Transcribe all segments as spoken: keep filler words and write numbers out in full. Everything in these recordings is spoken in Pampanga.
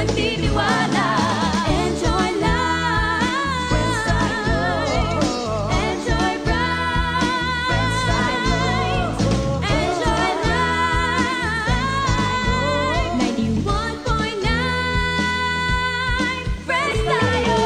Tiniwala. Enjoy life. Enjoy bright. Enjoy life. Ninety-one point nine Fresh Tayo.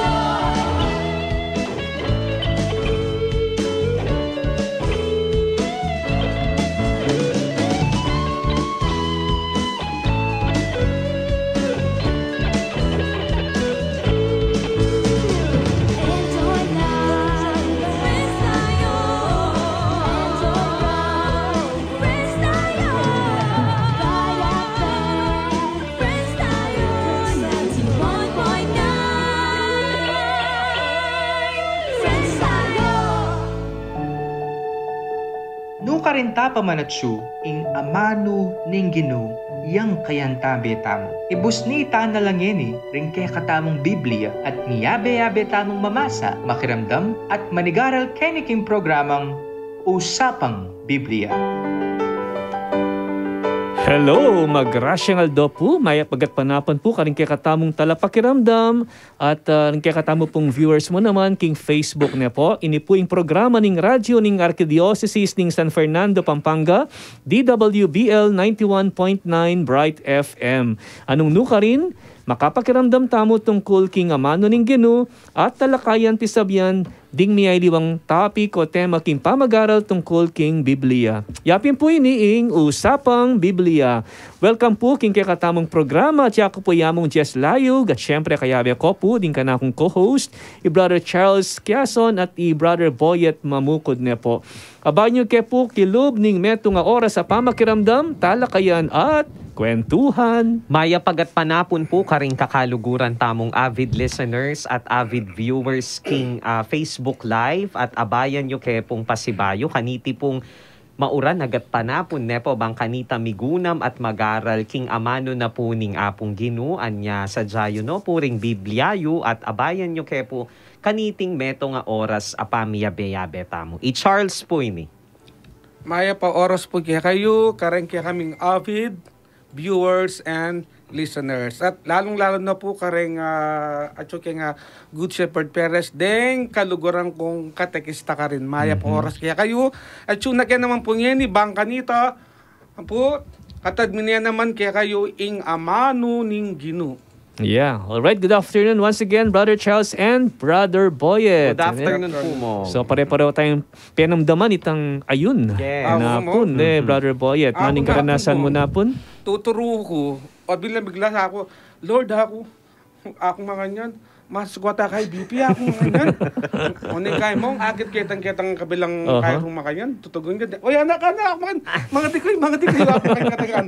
Nukarin ta pamanatsu ing amanu ning Ginu, yang kayantabe tamu. Ibusni ta na la ngeni ring kekatamung Biblia at miyabe-yabe tamung mamasa, makiramdam, at manigaral keni king programang Usapang Biblia. Hello, magrasyang aldo pu, mayap a gatpanapun pu karing kekatamung talapakiramdam, at, ah, ring kekatamu pung viewers mu naman king Facebook ne pu. Ini pu ing programa ning radyu ning Arkidiosesis ning San Fernando, Pampanga, D W B L ninety-one point nine Bright F M. Anung nukarin, makapakiramdam tamu tungkul king amanu ning Ginu at talakayan, pisabyan ding miyaliwang topic o tema king pamagaral tungkul king Biblia. Ya pin pu ini ing Usapang Biblia. Welcome pu king kekatamung programa. At yaku pu i Among Jess Layug, at syempre kayabe ku pu ding kanakung co-host, i Brother Charles Quiason at i Brother Boyet Mamukud ne pu. Abayan yu ke pu kilub ning metung a oras a pamakiramdam, talakayan at kwentuhan. Mayap a gatpanapun pu karing kakaluguran tamung avid listeners at avid viewers king, ah, Facebook Live, at abayan yu ke pung pasibayu kaniti pung mauran a gatpanapun ne pu bang kanita migunam at magaral king amanu na pu ning Apung Ginu. Anya sadya yu no pu ring Biblia yu at abayan yu ke pu kaniting metung a oras a pamiyabe-yabe tamu. I Charles pu ini. Mayap a oras pu kekayu, kareng kekaming avid viewers and listeners. At lalung-lalu na pu kareng, ah, atyu keng, ah, Good Shepherd Perez, deng kaluguran kung katekista karin. Mayap a oras kekayu. Atyu na ke naman pu ngeni, bang kanita, pu, atad mi ne naman kekayu ing amanu ning Ginu. Yeah. All right. Good afternoon once again, Brother Charles and Brother Boyet. Good afternoon pu, Mong. So, pare-pareho tayong penamdaman itang ayun. Yes. Ah, na oo, pun, eh, Brother Boyet. Ako naman, karanasan mu na pun? Tuturu ku, o, bigla-bigla sa aku, "Lord, aku, aku makanyan. Mas kuwata kay B P, aku makanyan." O, ni kay mong akit ketang-ketang kabilang kay rumakanyan. Tutugun ka, "O, yan na ka na, aku makan. Mga tikoy, mga tikoy, aku makanyan."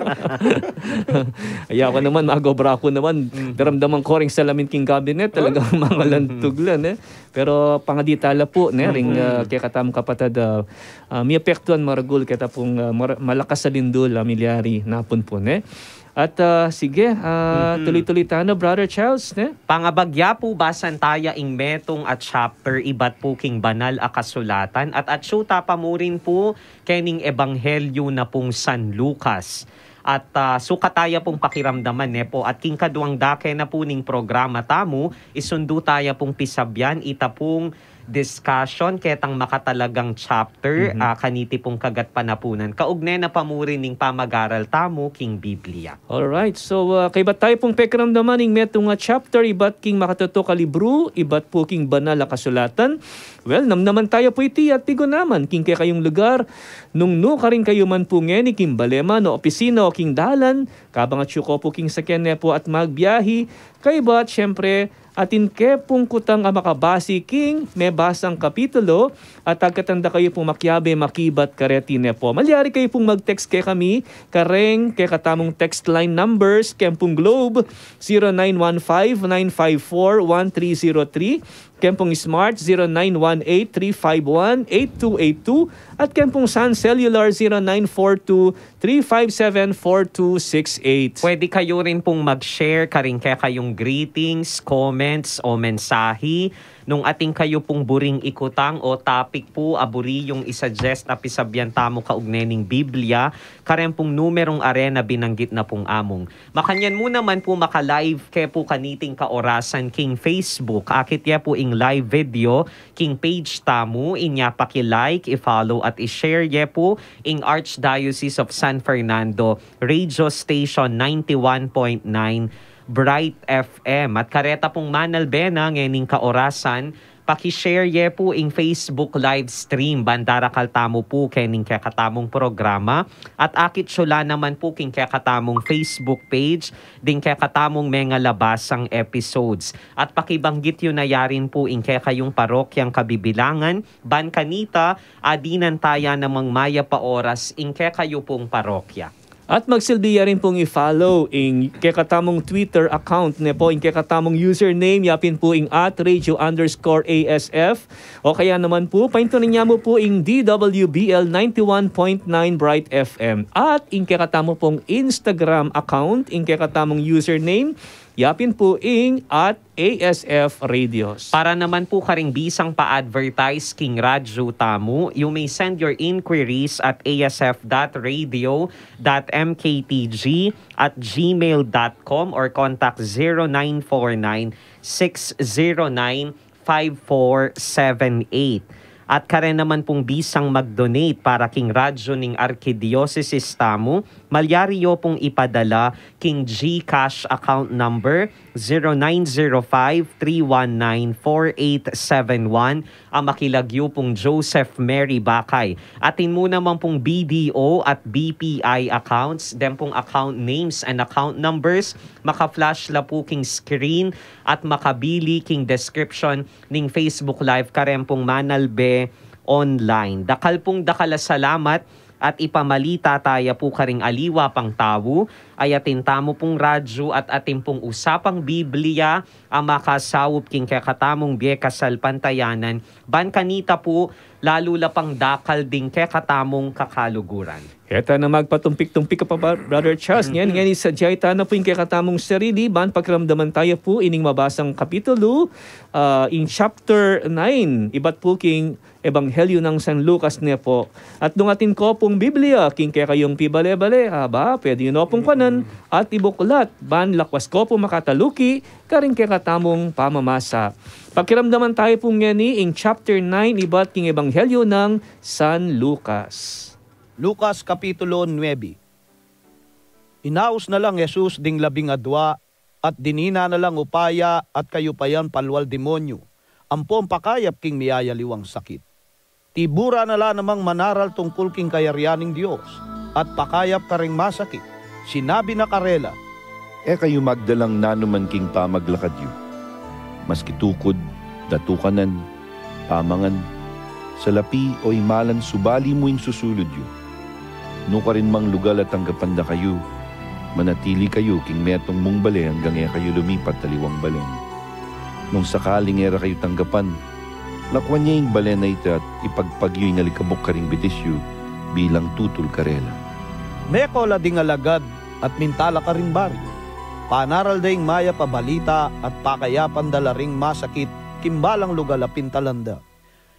Ay, aku naman, magobra ku naman. Daramdaman ku ring salamin king cabinet, talagang mangalantug la, eh. Pero pangadi tala pu, ne, ring, ah, kekatamung kapatad, ah, ah, miapektuan maragul keta pung, ah, mar-, malakas a lindul a milyari na pun pu, ne. At, ah, sige, ah, tuloy-tuloy tana, Brother Charles, ne? Pangabagya pu, basan taya ing metung a chapter ibat pu king Banal a Kasulatan, at atsu ta pamurin pu kening Ebanghelyo na pung San Lucas. At, ah, sukat taya pung pakiramdaman, ne pu, at king kaduang dake na pu ning programa tamu, isundu taya pung pisabyan ita pung discussion ketang makatalagang chapter, ah, kaniti pung kagatpanapunan. Kaugne na pamurin ning pamagaral tamu king Biblia. Alright, so, ah, kaybat taya pung pekiramdaman ing metung a chapter ibat king makatutuk a libru, ibat pu king Banal a Kasulatan. Well, namnaman taya pu iti at pigunaman king kekayung lugar, nung nukarin kayu man pu ngeni king bale man o opisina o king dalan, kabang atyu ko pu king sakyan ne pu at magbiahi, kaybat, syempre, atin ke pung kutang a makabasi king mebasang kapitulo, at agkatan da kayu pung makiabe makibat kareti ne pu. Malyari kayu pung mag-text kekami, kareng kekatamung text line numbers, keng pung Globe, zero nine one five nine five four one three zero three, keng pung Smart, zero nine one eight three five one eight two eight two, at keng pung Sun Cellular, zero nine four two three five seven four two six eight. Pwede kayu rin pung mag-share karing kekayung greetings, comments, comments o mensahi, nung atin kayu pung buring ikutang o topic pu a buri yung isuggest a pisabyan tamu kaugnay ning Biblia, kareng pung numerung are na binanggit na pung among. Makanyan mu naman pu maka-live ke pu kaniting kaorasan king Facebook. Akit ye pu ing live video king page tamu, inya paki-like, i-follow at i-share ye pu ing Archdiocese of San Fernando Radio Station ninety-one point nine Bright F M. At kareta pung manalbe na ngening kaorasan, paki-share ye pu ing Facebook live stream ban darakal tamu pu kening kekatamung programa. At akit yu la naman pu king kekatamung Facebook page ding kekatamung mengalabasang episodes. At pakibanggit yu na yarin pu ing kekayung parokyang kabibilangan, ban kanita, adinan taya namang mayap a oras ing kekayu pung parokya. At magsilbi ya rin pung i-follow ing kekatamung Twitter account, ne po, ing kekatamung username, yapin pu ing at radio underscore A S F, o kaya naman pu, paintunan ya mu pu ing D W B L ninety-one point nine Bright F M. At ing kekatamu pung Instagram account, ing kekatamung username, yapin pu ing at A S F Radios. Para naman pu karing bisang pa-advertise king radyo tamu, you may send your inquiries at A S F dot radio dot M K T G at gmail dot com or contact zero nine four nine, six zero nine, five four seven eight. At karen naman pung bisang mag-donate para king radyo ning arkidiosesis tamu, malyari yu pung ipadala king GCash account number zero nine zero five three one nine four eight seven one, a makilagyu pung Joseph Mary Bakay. Atin mu naman pung B D O at B P I accounts, den pung account names and account numbers, maka-flash la pu king screen at makabili king description ning Facebook Live karen pung manalbe online. Dakal pung dakal a salamat at ipamalita taya pu karing aliwa pang tau, ay atin tamu pung radyo at atin pung usapang Biblia a makasaup king kekatamung bie kasalpantayanan, ban kanita pu lalu la pang dakal ding kekatamung kakaluguran. Eta na magpatumpik-tumpik ka pa, Brother Charles. Ngen, ngen, isadyai ta na pu ing kekatamung sarili, ban pakiramdaman taya pu ining mabasang kapitulu, ah, ing chapter nine, ibat pu king Ebanghelyo nang San Lucas ne po. At nung atin ko pung Biblia king kekayung pibale-bale, aba, pwede yu no pung kuanan at ibuklat, ban lakwas ko pu makataluki karing kekatamung pamamasa. Pakiramdaman taya pu ngeni ing chapter nine ibat king Ebanghelyo nang San Lucas. Lucas Kapitulo nuebe. Inaus na lang Jesus ding labing adua, at dinina na lang upaya at kayupayan palual demonyu, ampong pakayap king miyayaliwang sakit. Tibura na la namang manaral tungkul king kayarian ning Dios, at pakayap karing masakit. Sinabi na karela, "E kayu magdalang nanuman king pamaglakad yu, maski tukud, datukanan, pamangan, salapi, o imalan, subali mu ing susulud yu. Nukarin mang lugal a tanggapan da kayu, manatili kayu king metung mung bale anggang e kayu lumipat aliwang balen. Nung sakaling e ra kayu tanggapan, lakuan ye ing balen a ita at ipagpag yu ing alikabuk karing bitis yu bilang tutul karela." Meko la ding alagad at minta la karing baryu. Panaral da ing mayap a balita at pakayapan da la ring masakit king balang lugal a pintalan da.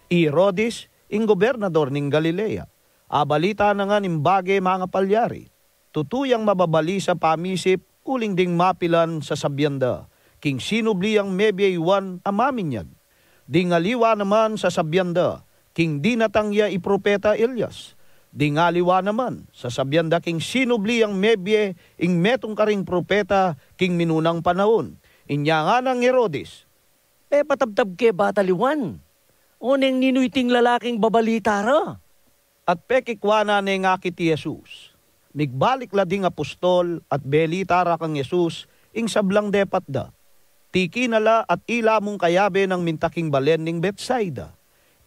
I Herodes, ing gobernador ning Galilea, abalita na ngan ing bage mangapalyari. Tutu yang mababalisa pamisip uling ding mapilan sasabian da, king sinubli yang mebie i Juan a maminyag. Ding aliwa naman sasabian da, king dinatang ya i propeta Elias. Ding aliwa naman sasabian da, king sinubli yang mebie ing metung karing propeta king minunang panaun. Inya ngana nang Herodes, "Pepatabtab ke ba taliwan? O neng ninu iting lalaking babalita ra?" At pekikuanan ne ngakit i Jesus. Migbalik la ding apostol at belita ra kang Jesus ing sablang depat da. Tiki na la at ila mung kayabe nang minta king balen ning Betsaida.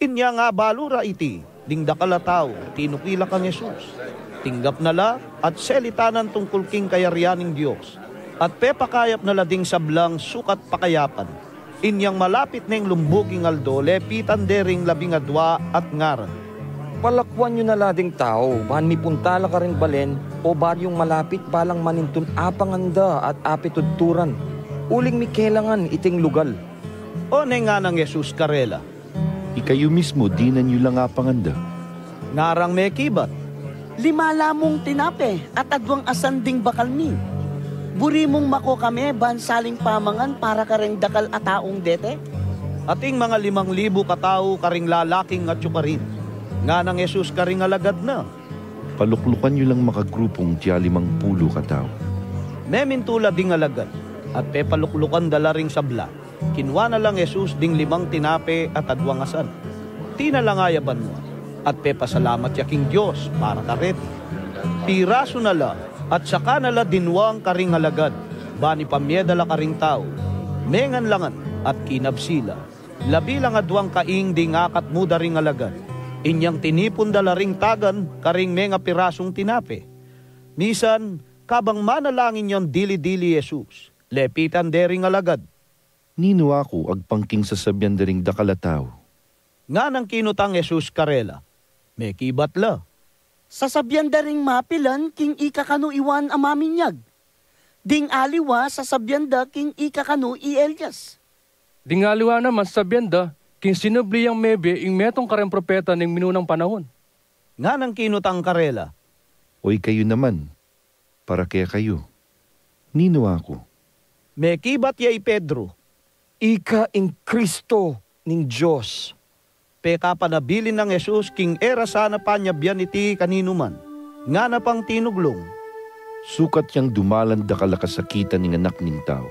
Inya nga balu ra iti ding dakal a tau, tinuki la kang Jesus. Tinggap na la at selitanan tungkul king kayarian ning Dios, at pepakayap na la ding sablang sukat pakayapan. Inyang malapit neng lumbug ing aldo, lepitan de ring labing adua at ngaran, "Palakuan yu na la ding tau ban mipunta la karing balen o baryung malapit, balang manintun apangan da at apitudturan." uling mikelangan iting lugal. Oneng nganang Jesus karela, Ikayu mismu dinan yu lang apanganda. Ngarang mekibat, Lima la mung tinape at adwang asan ding bakal mi. Buri mung mako kami ban saling pamangan para kareng dakal a taung dete? Ating mga limang libu katau karing lalaking atyu karin. Nganang Jesus karing alagad na, Paluklukan yu lang makagrupung tia limang pulu katau. Memintu la ding alagad at pepaluklukan da la ring sabla. Kinua na lang Jesus ding limang tinape at adwang asan. Tina la ngaya banua at pepasalamat ya king Dios para kareti. Pirasu na la at saka na la dinuang karing alagad, ban ipamie da la karing tau. Mengan la ngan at kinabsi la. Labi lang adwang kaing ding akatmu da ring alagad. Inyang tinipun da la ring tagan karing mengapirasung tinape. Misan, kabang manalangin yang dili-dili i Jesus, lepitan de ring alagad. Ninu aku agpang king sasabian da ring dakal a tau? Nganang kinutang Jesus karela, mekibat la, Sasabian da ring mapilan king ika kanu i Juan a Maminyag. Ding aliwa sasabian da king ika kanu i Elias. Ding aliwa naman sasabian da king sinubli yang mebie ing metung kareng propeta ning minunang panaun. Nganang kinutang karela, O ikayu naman, para kekayu, ninu aku? Mekibat ya i Pedro, Ika ing Kristo ning Dios. Pekapanabilin nang Jesus king e ra sana panyabian iti kaninuman. Ngana pang tinuglung, Sukat yang dumalan dakal a kasakitan ning Anak ning Tau,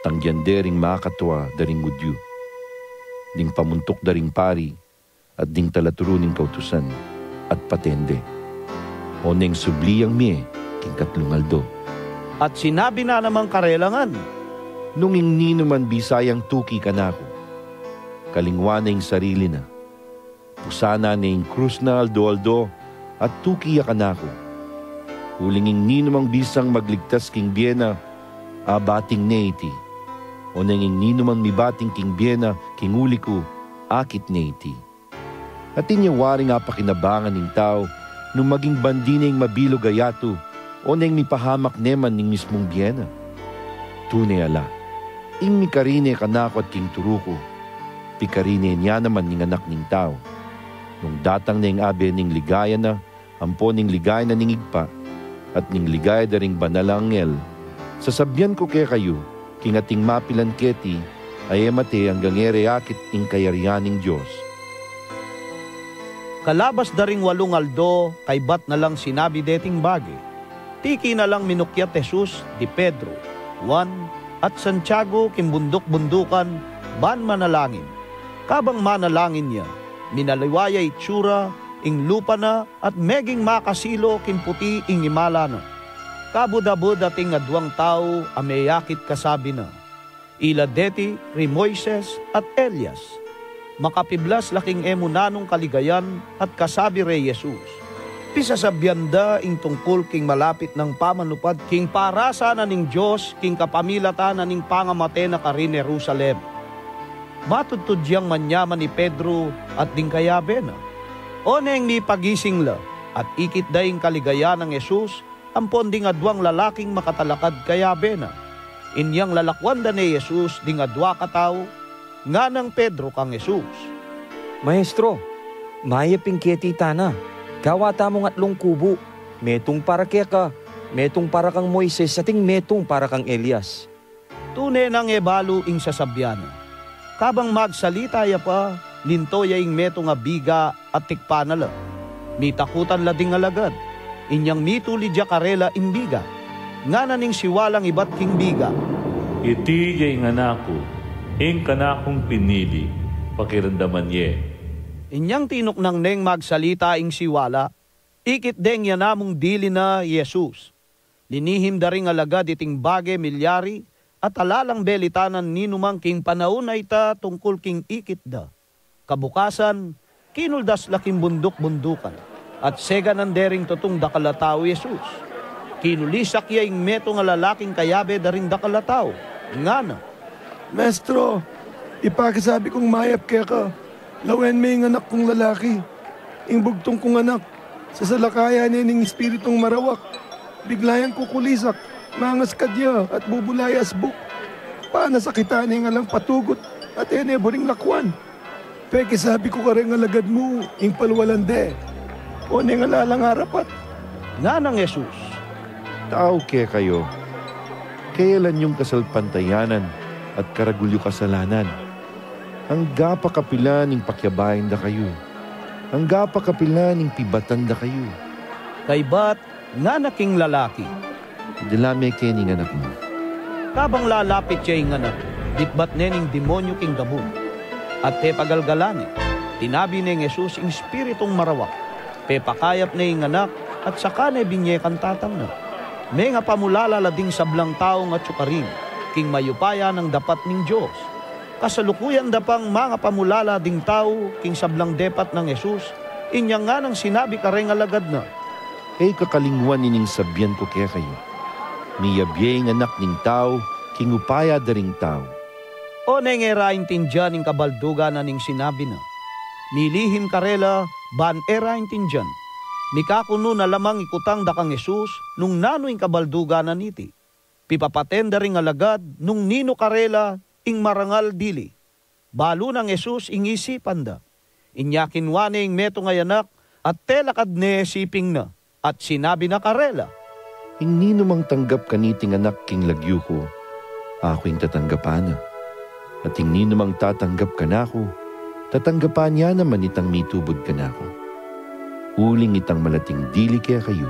tanggian de ring makatua da ring Judio, ding pamuntuk da ring pari, at ding talaturu ning kautusan, at paten de, oneng subli yang mie king katlung aldo. At sinabi na naman karela ngan, Nung ing ninuman bisa yang tuki kanaku, kalingwan na ing sarili na, pusanan ne ing krus na aldo-aldo, at tuki ya kanaku. Uling ing ninumang bisang magligtas king bie na, abating ne iti, oneng ing ninumang mibating king bie na king uli ku, akit ne iti. Atin ya waring apakinabangan ning tau nung maging bandi ne ing mabilug a yatu, oneng mipahamak ne man ning mismung bie na? Tune ala, ing mikarine kanaku at king turu ku, pikarinen ya naman ning Anak ning Tau, nung datang ne ing abe ning ligaya na, ampo ning ligaya na ning Ibpa, at ning ligaya da ring banal a anghel. Sasabian ku kekayu, king ating mapilan keti a e mate anggang e re akit ing kayarian ning Dios. Kalabas da ring walung aldo, kaybat na lang sinabi deting bage. Tiki na lang minukyat Jesus di Pedro, Juan, at Santiago king bunduk-bundukan, ban manalangin. Kabang manalangin ya, minaliwa ya itsura, ing lupa na, at meging makasilo king puti ing imala na. Kabud-abud ating adwang tau a meyakit kasabi na, Ila deti ri Moises at Elias. Makapiblas la king e mu nanung kaligayan at kasabi re Jesus. Pisasabian da ing tungkul king malapit nang pamanupad king parasa na ning Dios king kapamilatan na ning pangamate na karin Jerusalem. Matudtud yang manyaman i Pedro at ding kayabe na. Oneng mipagising la at ikit da ing kaligayan nang Jesus ampon ding adwang lalaking makatalakad kayabe na. Inyang lalakwan da ne Jesus ding adwa katau, nganang Pedro kang Jesus, Maestro, mayap ing keti tana. Gawa tamung atlung kubu, metung para keka, metung para kang Moises, at ing metung para kang Elias. Tune nang e balu ing sasabian na. Kabang magsalita ya pa, linto ya ing metung a biga at tikpan na la. Mitakutan la ding alagad. Inyang mitulid ya karela ing biga, ngana ning siwalang ibat king biga, Iti ya ing Anak ku, ing kanakung pinili, pakiramdaman ye. Inyang tinuknang neng magsalita ing siwala, ikit deng ya namung dili na i Jesus. Linihim da ring alagad iting bage milyari at ala lang belitanan ninuman king panaun a ita tungkul king ikit da. Kabukasan, kinuldas la king bunduk-bundukan, at seganan de ring tutung dakal a tau i Jesus. Kinulisak ya ing metung a lalaking kayabe da ring dakal a tau, ngana, Maestro, ipakisabi kung mayap keka, lawen me ing anak kung lalaki, ing bugtung kung anak, sasalakayan ne ning espiritung marawak. Bigla yang kukulisak, mangaskad ya, at bubula ya asbuk. Panasakitan ne ngan lang patugut, at e ne buring lakwan. Pekisabi ku kareng alagad mu ing palwalan de, o neng ala lang arapat. Nganang Jesus, Tau kekayu, keyalan yung kasalpantayanan at karagul yu kasalanan. Angga pa kapilan ing pakiabayan da kayu? Angga pa kapilan ing pibatan da kayu? Kaybat ngana king lalaki, Idala me keni ing anak mu. Kabang lalapit ya ing anak, bitbat ne ning demonyu king gabun, at pepagalgalan ne. Tinabi neng Jesus ing espiritung marawak, pepakayap ne ing anak, at saka ne binyekan tatang na. Mengapamulala la ding sablang taung atyu karin king mayupaya nang dapat ning Dios. Kasalukuyan da pang mangapamulala ding tau king sablang depat nang Jesus, inya nganang sinabi kareng alagad na, E yu kakalingwan ining sabian ku kekayu, miyabie ing Anak ning Tau king upaya da ring tau. O neng e ra intindian ing kabaldugan na ning sinabi na, milihim karela ban e ra intindian. Mikakunu na la mang ikutang da kang Jesus nung nanu ing kabaldugan na niti. Pipapaten da ring alagad nung ninu karela ing marangal dili. Balu nang Jesus ing isipan da. Inya kinua ne ing metung a anak at telakad ne siping na, at sinabi na karela, Ing ninumang tanggap kaniting anak king lagyu ku, aku ing tatanggapan na. At ing ninumang tatanggap kanaku, tatanggapan ya naman itang mitubud kanaku. Uling itang malating dili kekayu,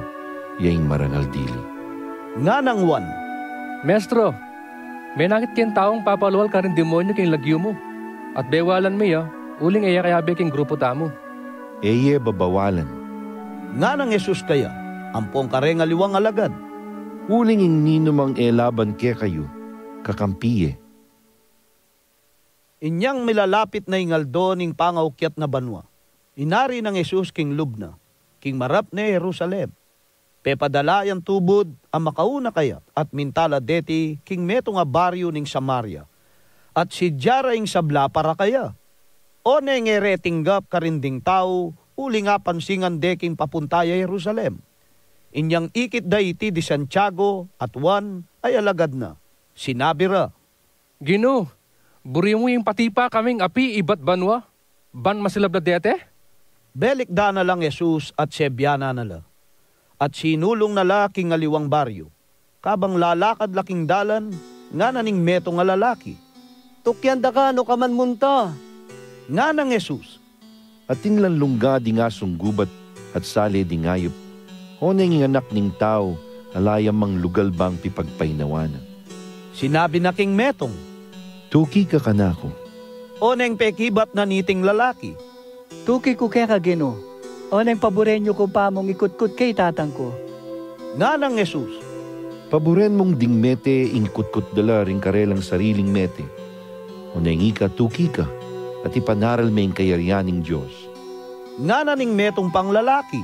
ya ing marangal dili. Nganang Juan, Mestro, menakit keng taung papalwal karing demonyu king lagyu mu, at bewalan me ya, uling e ya kayabe king grupu tamu. E ye babawalan. Nganang Jesus kaya, ampong kareng aliwang alagad, Uling ing ninumang e laban kekayu, kakampi ye. Inyang milalapit na ing aldo ning pangaukyat na banua, inari nang Jesus king lub na, king marap ne Jerusalem. Pepadala yang tubud a makauna kaya at minta la deti king metung a baryu ning Samaria, at sidya ra ing sabla para kaya. O neng e re tinggap karin ding tau, uling apansingan de king papunta ya Jerusalem. Inyang ikit da iti di Santiago at Juan a alagad na, sinabi ra, Ginu, buri mu ing patipa kaming api ibat banua, ban masilab la dete? Belikdan na lang Jesus at sebianan na la, at sinulung na la king aliwang baryu. Kabang lalakad la king dalan, ngana ning metung a lalaki, Tukyan da ka no ka man munta. Nganang Jesus, Atin lang lungga ding asung gubat at sale ding ayup, oneng ing Anak ning Tau ala yang manglugal bang pipagpainawa na. Sinabi na king metung, Tuki ka kanaku. Oneng pekibat na niting lalaki, Tuki ku keka, Ginu, oneng paburen yu ku pa mung ikutkut ke ing tatang ku. Nganang Jesus, Paburen mung ding mete ing ikutkut da la ring karelang sariling mete. Oneng ika tuki ka, at ipanaral me ing kayarian ning Dios. Ngana ning metung pang lalaki,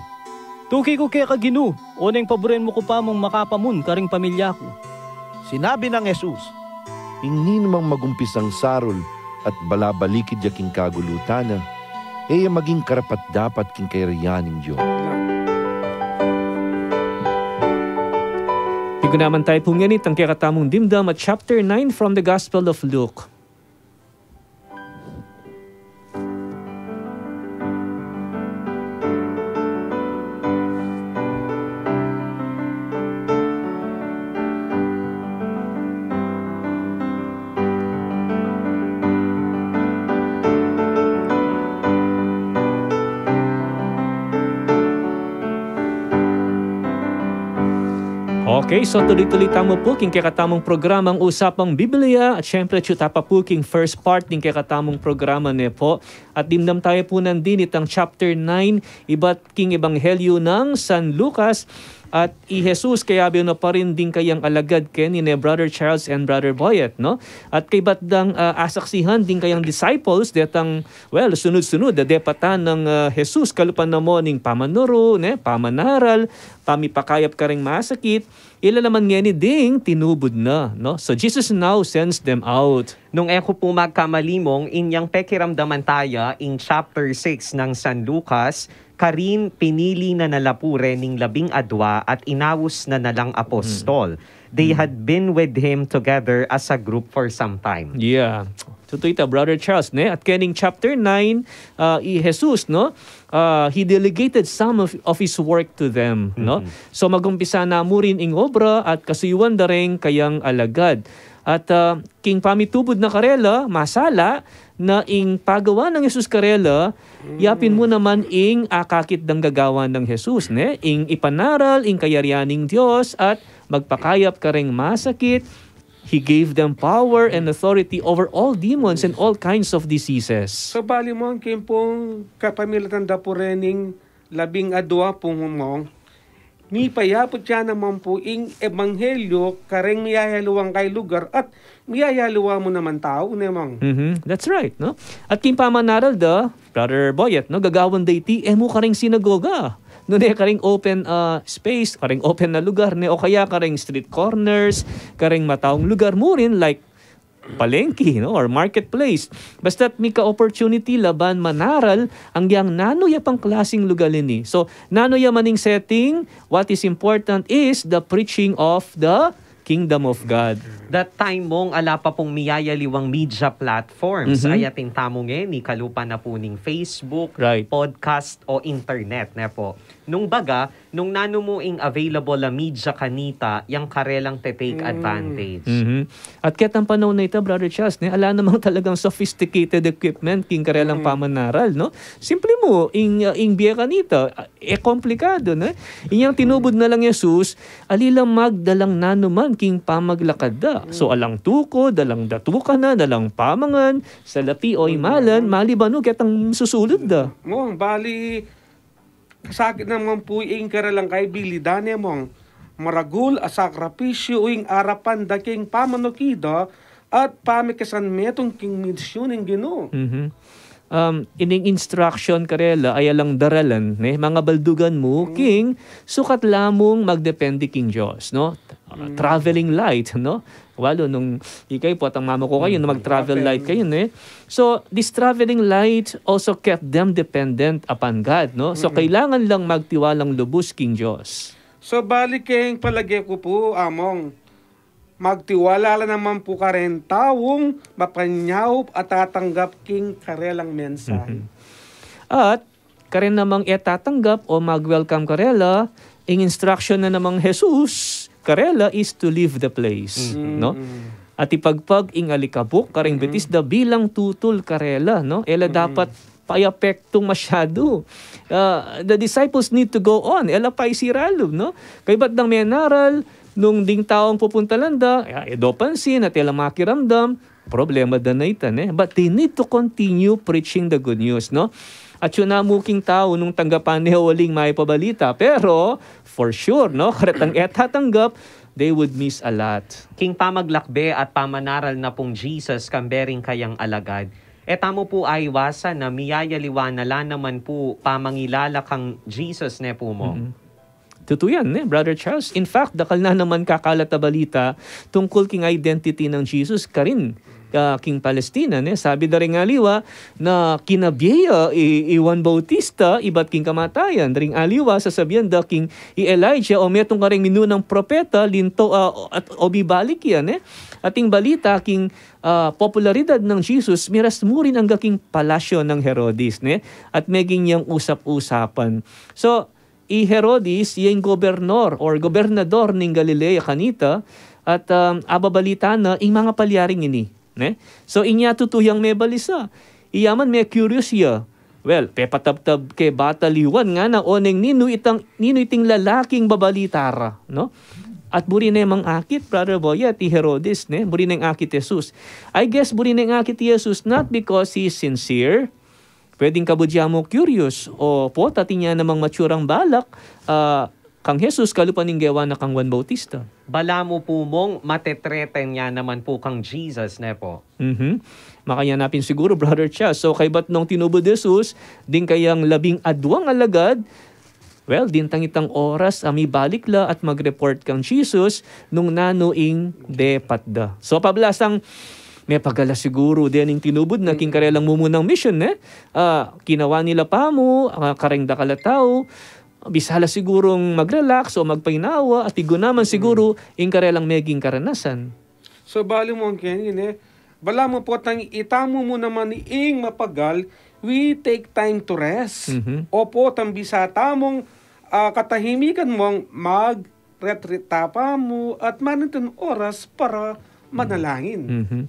Tuki ku keka, Ginu, oneng paburen mu ku pa mung makapamun karing pamilya ku. Sinabi nang Jesus, Ing ninumang magumpisang sarul at balabalikid ya king kagulutan na, e ya maging karapat-dapat king kayarian ning Dios. Pigunaman tayu pu ngeni itang kekatamung dimdam at chapter nine from the Gospel of Luke. Okay, so tuloy-tuloy tamu pu king kekatamung programang Usapang Biblia. At syempre, atyu ta pa pu king first part ning kekatamung programa ne pu. At dimdam tayu pu nandin itang chapter nine, ibat king Ebanghelyo nang San Lucas. At i Jesus, kayabe na pa rin ding kayang alagad keni ne Brother Charles and Brother Boyet, no? At kaybat dang, ah, asaksihan ding kayang disciples, detang, well, sunud-sunud a depatan nang, ah, Jesus, kalupa na mu ning pamanuru, ne, pamanaral, pamipakayap karing masakit, ila naman ngeni ding tinubud na, no? So Jesus now sends them out. Nung e ku pu magkamali mung, inyang pekiramdaman taya ing chapter six nang San Lucas, karin pinili na na la pu rening labing adwa at inaus na na lang apostol. They had been with him together as a group for some time. Yeah. Tutu ita, Brother Charles, ne? At kening chapter nine, ah, i Jesus, no? Ah, he delegated some of, of his work to them, no? Mhm. So, magumpisa na mu rin ing obra at kasuyuan da reng kayang alagad. At, ah, king pamitubud na karela, masala na ing pagawa nang Jesus karela, yapin mu naman ing akakit dang gagawan nang Jesus, ne? Ing ipanaral ing kayarian ning Dios at magpakayap kareng masakit. He gave them power and authority over all demons and all kinds of diseases. So, bali, Mong, king pung kapamilatan da pu rening labing adua pu, Mong, mipayaput ya naman pu ing ebanghelyo kareng miyayaliwang kayang lugar at miyayaliwa mu naman tau, ne, Mong? Mhm. That's right, no? At king pamanaral da, Brother Boyet, no, gagawan da iti, e mu kareng sinagoga. Nune kareng open, ah, space, kareng open na lugar, ne, o kaya kareng street corners, kareng mataung lugar mu rin, like palengke, no, or marketplace. Basta't mika opportunity la ban manaral anggang nanu ya pang klaseng lugal ini. So, nanu ya man ing setting, what is important is the preaching of the kingdom of God. That time, Mong, ala pa pung miyayaliwang media platforms. Mhm. Ay atin tamu ngeni, kalupa na pu ning Facebook, right, podcast, o internet, ne pu. Nung baga, nung nanu mu ing available a media kanita, yang karelang te-take advantage. Mhm. At ketang panaun a ita, Brother Charles, ne, ala namang talagang sophisticated equipment king karelang pamanaral, no? Simple mu, ing, uh, ing bie kanita, uh, e komplikadu, ne? Inyang tinubud na lang Jesus, ali lang magdalang nanuman king pamaglakad da. So, alang tukod, alang datukan na, alang pamangan, salati o imalan, maliban no ketang susulud da. Mong, bali, kasakit naman pu ing karelang kaibilidad, ne, Mong. Maragul a sakripisyu ing arapan da king pamanukid da at pamikesan metung king misyun ning Ginu. Mhm. Um, ining instruction karela ay alang daralan, ne, mangabaldugan mu king sukat la mung magdepende king Dios, no? Uh, traveling light, no? Walu nung ikay pu at ang mama ku kayu, no, mag-travel light kayu, ne? So, this traveling light also kept them dependent upon God, no? So, kailangan lang magtiwalang lubus king Dios. So, bali king palage ku pu, Among, magtiwala la naman pu karen taung mapanyaup a tatanggap king karelang mensahe. Mhm. At karen namang e tatanggap o mag-welcome karela, ing instruction na namang Jesus karela is to leave the place, no? At ipagpag ing alikabuk kareng bitis da bilang tutul karela, no? E la dapat payapektu masyadu. Ah, the disciples need to go on. E la paisiralu, no? Kaybat dang menaral, nung ding taung pupuntalan da, e, e do pansin at e la makiramdam, problema da na ita, ne? But they need to continue preaching the good news, no? At yun na mu king tau nung tanggapan ne o uling maipabalita. Pero, for sure, no? Karetang e tatanggap, they would miss a lot. King pamaglakbe at pamanaral na pung Jesus kambe ring kayang alagad, e tamu pu aiwasan na miyayaliwa na la naman pu pamangilala kang Jesus, ne pu, Mong? Mm. Tutu yan, ne, Brother Charles? In fact, dakal na naman kakalat a balita tungkul king identity nang Jesus karin, ah, king Palestina, ne? Sabi da ring aliwa na kinabie ya i, i Juan Bautista ibat king kamatayan. Ring aliwa sasabian da king i Elijah o metung kareng minunang propeta, linto, ah, at o bibalik ya, ne? At ing balita king, ah, popularidad nang Jesus, miras mu rin angga king palasyo nang Herodes, ne? At meging yang usap-usapan. So, i Herodes, iya ing gobernor or gobernador ning Galilea kanita, at, um, ababalita na ing manga palyaring ini, ne? So, inya tutu yang mebalisa. Iya man me-curious ya. Well, pepatabtab ke batal i Juan ngana oneng ninu itang, ninu iting lalaking babalita ra, no? At buri ne mang akit, Brother Boy, at i Herodes, ne? Buri neng akit Jesus. I guess buri neng akit Jesus not because he is sincere, pwedeng kabud ya mu curious, o pota atin ya namang matsurang balak, ah, kang Jesus kalupa ning gewa na kang Juan Bautista. Bala mu pu, Mong, mate-threaten ya naman pu kang Jesus, ne pu? Mhm. Makanyan na pin siguru, Brother Chas. So, kaybat nung tinubud Jesus ding kayang labing aduang alagad, well, dintang itang oras a mibalik la at mag-report kang Jesus nung nanu ing depat da. So, pablasang mepagala siguru dening tinubud na king karelang mumunang mission, ne? Ah, kinawa nila pamu, ah, kareng dakal a tau, bisa la sigurung mag-relax o magpainawa at piguna man siguru ing karelang meging karanasan. So, bali mu, Kenny, ne? Balamu potang itamu mu naman ing mapagal, we take time to rest. Mhm. O potang bisa tamung, ah, katahimikan mung mag-retreat ta pa mu at manintun oras para manalangin. Mhm.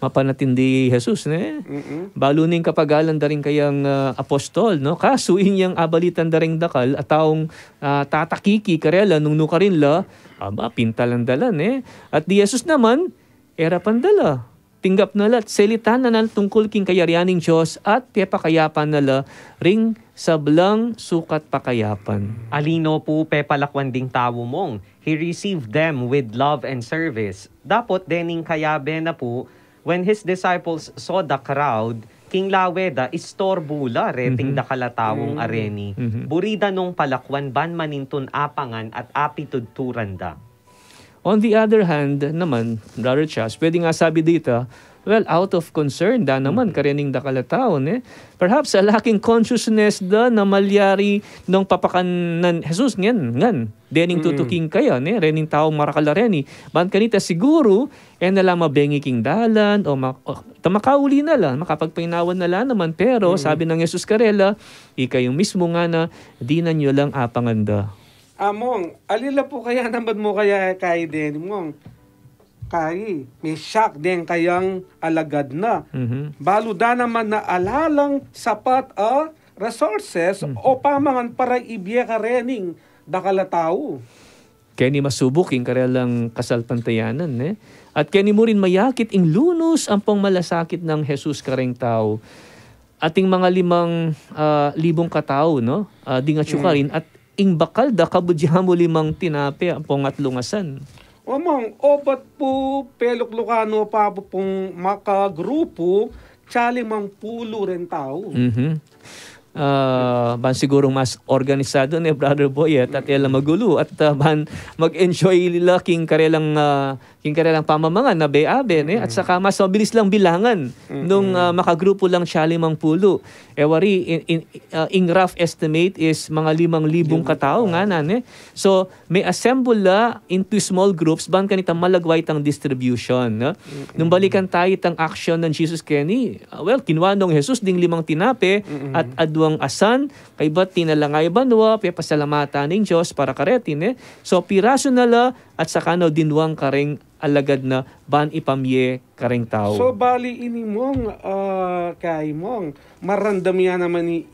Mapanatindi Jesus, ne? Mm-mm. Balu ning kapagalan da ring kayang, ah, apostol, no? Kasu inyang abalitan da ring dakal a taung, ah, tatakiki karela nung nukarin la, aba, pintalan da la, ne? At di Jesus naman, e ra pandala. Tinggap na la at selitan na na la tungkul king kayarian ning Dios at pepakayapan na la ring sablang sukat pakayapan. Alino pu pepalakwan ding tau mung, he received them with love and service. Dapot dening kayabe na pu, when his disciples saw the crowd, king lawe da, istorbu la reting Mhm. dakal a taung Mm. areni. Mhm. Buri da nung palakwan ban manintun apangan at apitudturan da. On the other hand naman, Brother Chas, pwede nga sabi dita, well, out of concern da naman Mm. karening dakal a tau, ne? Perhaps a lacking consciousness da na malyari nung papakanan Jesus ngan, ngan. Dening Mm. tutuking kaya, ne? Rening taung marakal a reni. Ban kanita siguru, e na la mabengi king dalan, o ma-, o, ta makauli na la, makapagpainawa na la naman, pero Mm. sabi nang Jesus karela, ikayu mismu ngana, dinan yu lang apangan da. Among, ali la pu kaya naman mu kaya kay deni mung. Kay, me-shock deng kayang alagad na. Mhm. Balu da naman na ala lang sapat a resources Mhm. o pamangan para ibie karening dakal a tau. Keni masubuk ing karelang kasalpantayanan, ne? At keni mu rin mayakit ing lunus ampong malasakit nang Jesus kareng tau. Ating mga limang, ah, libung katau, no? Ah, ding atsu Mm. karin at ing bakal da kabud ya mu limang tinape ampong atlung asan. O mung, obat pu peluklukan no pa pu pung makagrupu, tsa limang pulu ring tau. Mhm. Ah, ban sigurung mas organisado ne, Brother Boy, at, at e la magulu, at, ah, ban mag-enjoy la king karelang, ah, king karelang pamamangan na be-abe, ne? At Mm. saka mas mabilis lang bilangan Mm-mm. nung, ah, makagrupu lang tsa limang pulu. E wari, in, in, ah, ing rough estimate is mga limang libung Limang katau katau. ngana, ne? So, me-assemble la into small groups, ban kanita malagwa itang distribution, no? Mm-mm. Nung balikan tayu itang action nang Jesus keni, ah, well, kinua nong Jesus ding limang tinape Mm-mm. at adwang asan, kaybat tinalangay banua, pepasalamatan ning Dios para kareti, ne? So, pirasu na la at saka na dinwang kareng alagad na ban ipamie kareng tau. So, bali ini mung, ah, kay mung, marandam ya naman i-,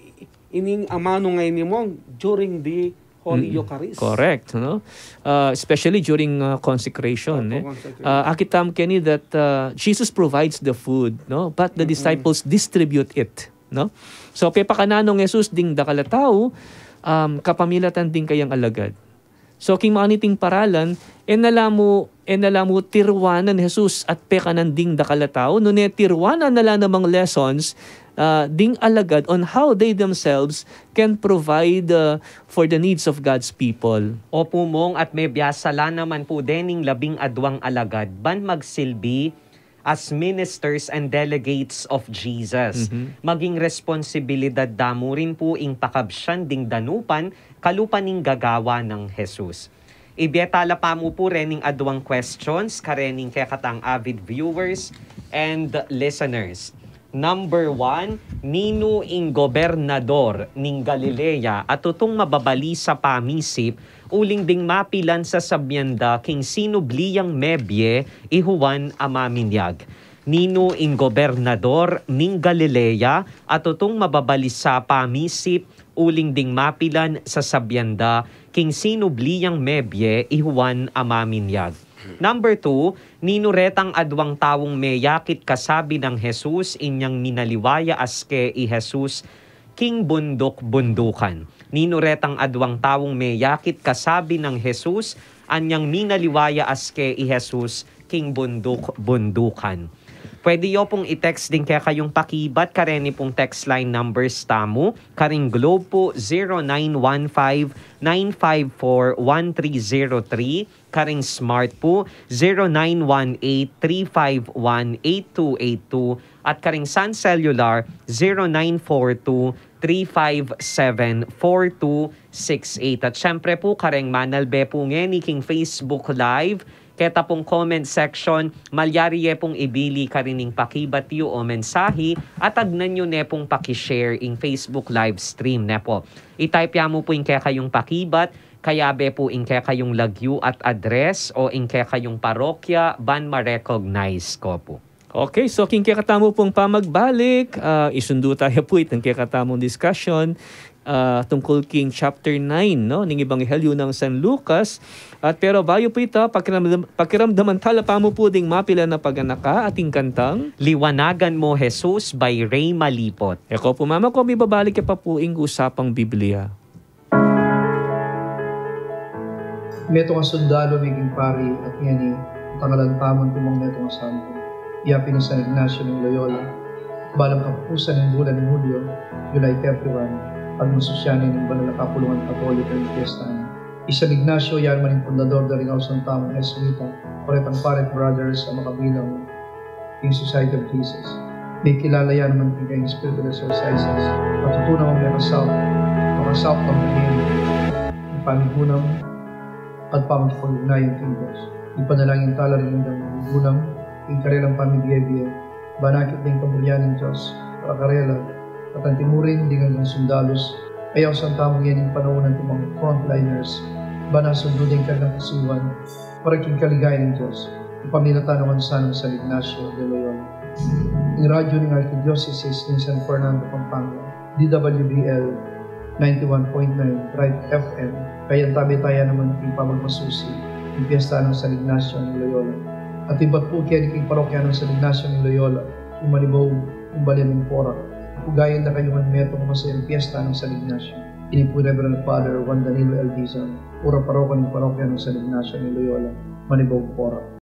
ining amanu nga ini mung during the Holy Mm, Eucharist. Correct, no? Uh, especially during, uh, consecration, Opo, eh. Consecration. Uh, akit tamu keni that, uh, Jesus provides the food, no? But the Mm-mm. disciples distribute it, no? So, pepakanan nong Jesus ding dakal a tau, um, kapamilatan ding kayang alagad. So, king maniting paralan, e na la mu, e na la mu tiruanan Jesus at pekanan ding dakal a tau, nune tiruanan na la namang lessons, ah, ding alagad on how they themselves can provide, ah, for the needs of God's people. Opu, Mong, at mebiasa la naman pu dening labing adwang alagad ban magsilbi as ministers and delegates of Jesus. Mhm. Maging responsibilidad da mu rin pu ing pakabsian ding danupan kalupa ning gagawa nang Jesus. Ibie tala pa mu pu rening adwang questions karening kekatang avid viewers and listeners. Number one, ninu ing gobernador ning Galilea a tutung mababali sa pamisip uling ding mapilan sasabian da king sinubli yang mebie i Juan a Maminyag? Ninu ing gobernador ning Galilea a tutung mababali sa pamisip uling ding mapilan sasabian da king sinubli yang mebie i Juan a Maminyag? Number two, ninu retang adwang taung meyakit kasabi nang Jesus inyang minaliwa ya aske i Jesus king bunduk-bundukan? Ninu retang adwang taung meyakit kasabi nang Jesus anyang minaliwa ya aske i Jesus king bunduk-bundukan? Pwede yo pung i-text ding kekayung pakibat kareni pung text line numbers tamu, karing Globe pu zero nine one five nine five four one three zero three, karing Smart pu zero nine one eight three five one eight two eight two, at karing Sun Cellular zero nine four two three five seven, four two six eight. At syempre pu, kareng manalbe pu ngeni king Facebook Live, keta pung comment section, malyari ye pung ibili karining pakibat yu o mensahi, at agnan yu ne pung paki-share ing Facebook live stream ne pu. I-type ya mu pu ing kekayung pakibat, kayabe pu ing kekayung lagyu at address o ing kekayung parokya ban ma-recognize ko pu. Okay, so king kekatamu pung pamagbalik, ah, isundu taya pu itang kekatamung discussion, ah, tungkul king chapter nine, no, ning Ebanghelyo nang San Lucas. At pero bayu pu ita, pakiramdam-, pakiramdaman tala pa mu pu ding mapilan a paganaka at ing kantang Liwanagan Mo, Jesus by Rey Malipot. E ko pu mamaku, mibabalik ya pa pu ing Usapang Biblia. Metung a sundalu, meging pari, at ngeni, tangalan tamu antimong metung a santo. Iya pin i San Ignacio ning Loyola. Balang kapupusan ning bulan ning Hulyo, July thirty-one, pagmasusyan ning banal a kapulungan Katoliko ing piyesta na. I San Ignacio, iya naman ing fundador da ring ausan tamung Jesuita, o retang Pare Brothers a makabilang king Society of Jesus. Mekilala ya naman king kayang spiritual exercises. Matutu namang mekasaup, mekasaup king pamiguna, king pamigunam, at pakikipag-ugnayan king Dios. Ipanalangin tala ring anggang pamigunam, king karelang pamibie-bie, ban akit deng kaburian ning Dios para karela, at antimurin ding anggang sundalus a ausan tamu ngening panaun, antimong frontliners, ban asundu deng karelang kasiwang, para king kaligayan ning Dios, ipamilatan na ngan sana San Ignacio de Loyola. Ing radyu ning Arkidiosesis ning San Fernando, Pampanga, D W B L ninety-one point nine Tribe F M, kayang tabe taya naman king pamagmasusi ing piyesta nang San Ignacio ning Loyola. At ibat pu keni king parokya nang San Ignacio ning Loyola, king Manibog, king bale ning Porac. Ugayan da kayu ngan metung a masayang piyesta nang San Ignacio. Ini pu i Reverend Father Juan Danilo L. Dizon, kura paroko ning parokya nang San Ignacio ning Loyola, Manibog, Porac.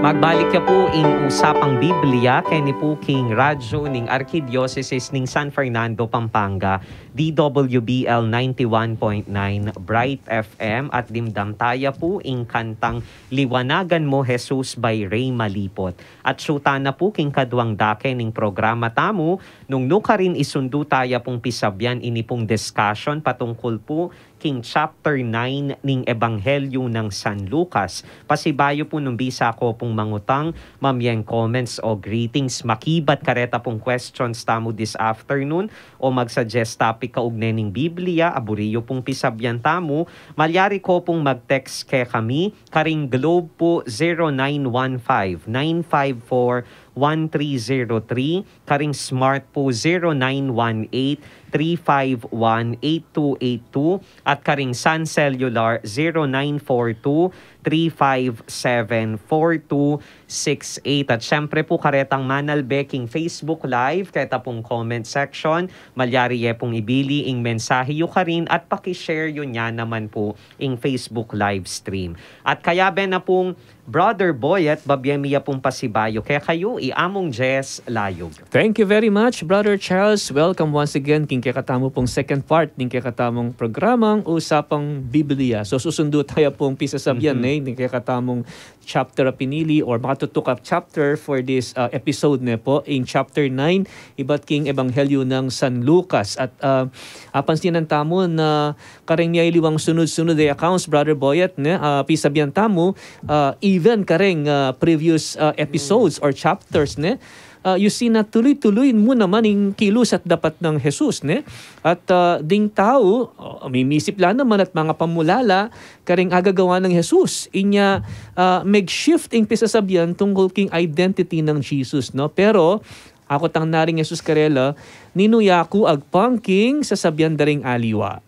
Magbalik ya pu ing Usapang Biblia keni pu king radyu ning Arkidiosesis ning San Fernando, Pampanga. D W B L ninety-one point nine Bright F M at dimdam taya pu ing kantang Liwanagan Mo, Jesus by Ray Malipot. At syu tana pu king kaduang dake ning programa tamu, nung nukarin isundu taya pung pisabyan ini pung discussion patungkul pu king chapter nine ning Ebanghelyo nang San Lucas. Pasibayu pu nung bisa ko pung mangutang, mamyeng comments o greetings, makibat kareta pung questions tamu this afternoon, o mag-suggest topic kaugne ning Biblia a buri yu pung pisabyan tamu, malyari ko pung mag-text kekami, karing Globe pu zero nine one five, nine five four, one three zero three, karing Smart pu zero nine one eight, three five one, eight two eight two, at karing Sun Cellular zero nine four two, three five seven, four two six eight. At syempre pu, karetang manalbe king Facebook Live, keta pung comment section, malyari ye pung ibili ing mensahe yu karin at paki-share yu ne naman pu ing Facebook live stream. At kayabe na pung Brother Boyet, babie mi ya pung pasibayu kekayu, i Among Jess Layug. Thank you very much, Brother Charles. Welcome once again king kekatamu pung second part ning kekatamung programang Usapang Biblia. So, susundu taya pung pisasabyan, Mhm. ne, ning kekatamung chapter a pinili or makatutukan a chapter for this, uh, episode, ne pu, ing chapter nine, ibat king Ebanghelyo nang San Lucas. At, uh, apansinan tamu na kareng miyaliwang sunud-sunud a accounts, Brother Boyet, ne, ah, pisabyan tamu, ah, even kareng, ah, previous, ah, episodes or chapters, ne, ah, you see na tuloy-tuloy mu naman ing kilus at dapat nang Jesus, ne? At, ah, ding tau, oh, mimisip la naman at mangapamulala kareng agagawan nang Jesus. Inya, ah, meg-shift ing pisasabyan tungkul king identity nang Jesus, no? Pero, akutang na ring Jesus karela, "Ninu ya ku agpang king sasabyan da ring aliwa?"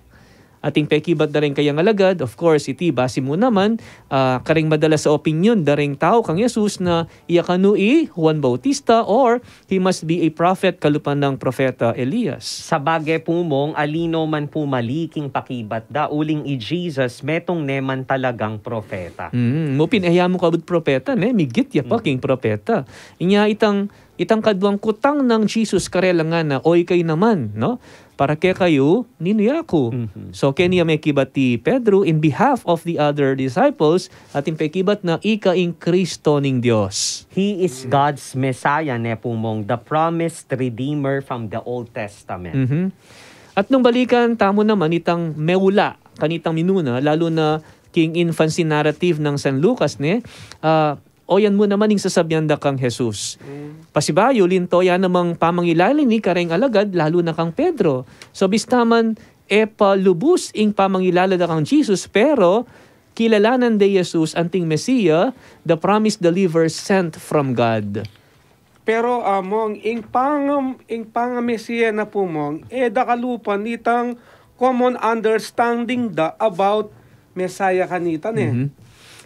Ating pekibat da ring kayang alagad, of course, iti basi mu naman, ah, kareng madalas a opinyon da ring tau kang Jesus na iya kanu i Juan Bautista or he must be a prophet kalupa nang propeta Elias. Sabage pu mong, ali no man pu mali king pakibat da, uling i Jesus metung ne man talagang propeta. Mm, mu pin e ya mu kabud propeta, ne? Migit ya pa Mm. king propeta. Inya itang Itang kaduang kutang nang Jesus karela ngana, "O ikayu naman, no? Para kekayu, ninu ya ku?" Mhm. So, keni ya mekibat i Pedro in behalf of the other disciples, ating pekibat na ika ing Kristo ning Dios. He is God's Messiah, ne pu mong, the promised Redeemer from the Old Testament. Mhm. At nung balikan tamu naman itang meula kanitang minuna, lalu na king infancy narrative nang San Lucas, ne? Ah, o yan mu naman ing sasabyan da kang Jesus. Mm. Pasibayu, linto ya namang pamangilala ini kareng alagad, lalu na kang Pedro. So, bista man e pa lubus ing pamangilala da kang Jesus, pero kilalanan de Jesus anting Mesia, the promised deliverer sent from God. Pero, ah, mong, ing pangam-, ing pangamesia na pu mong, e da kalupa nitang common understanding da about Messiah kanita, ne? Mhm.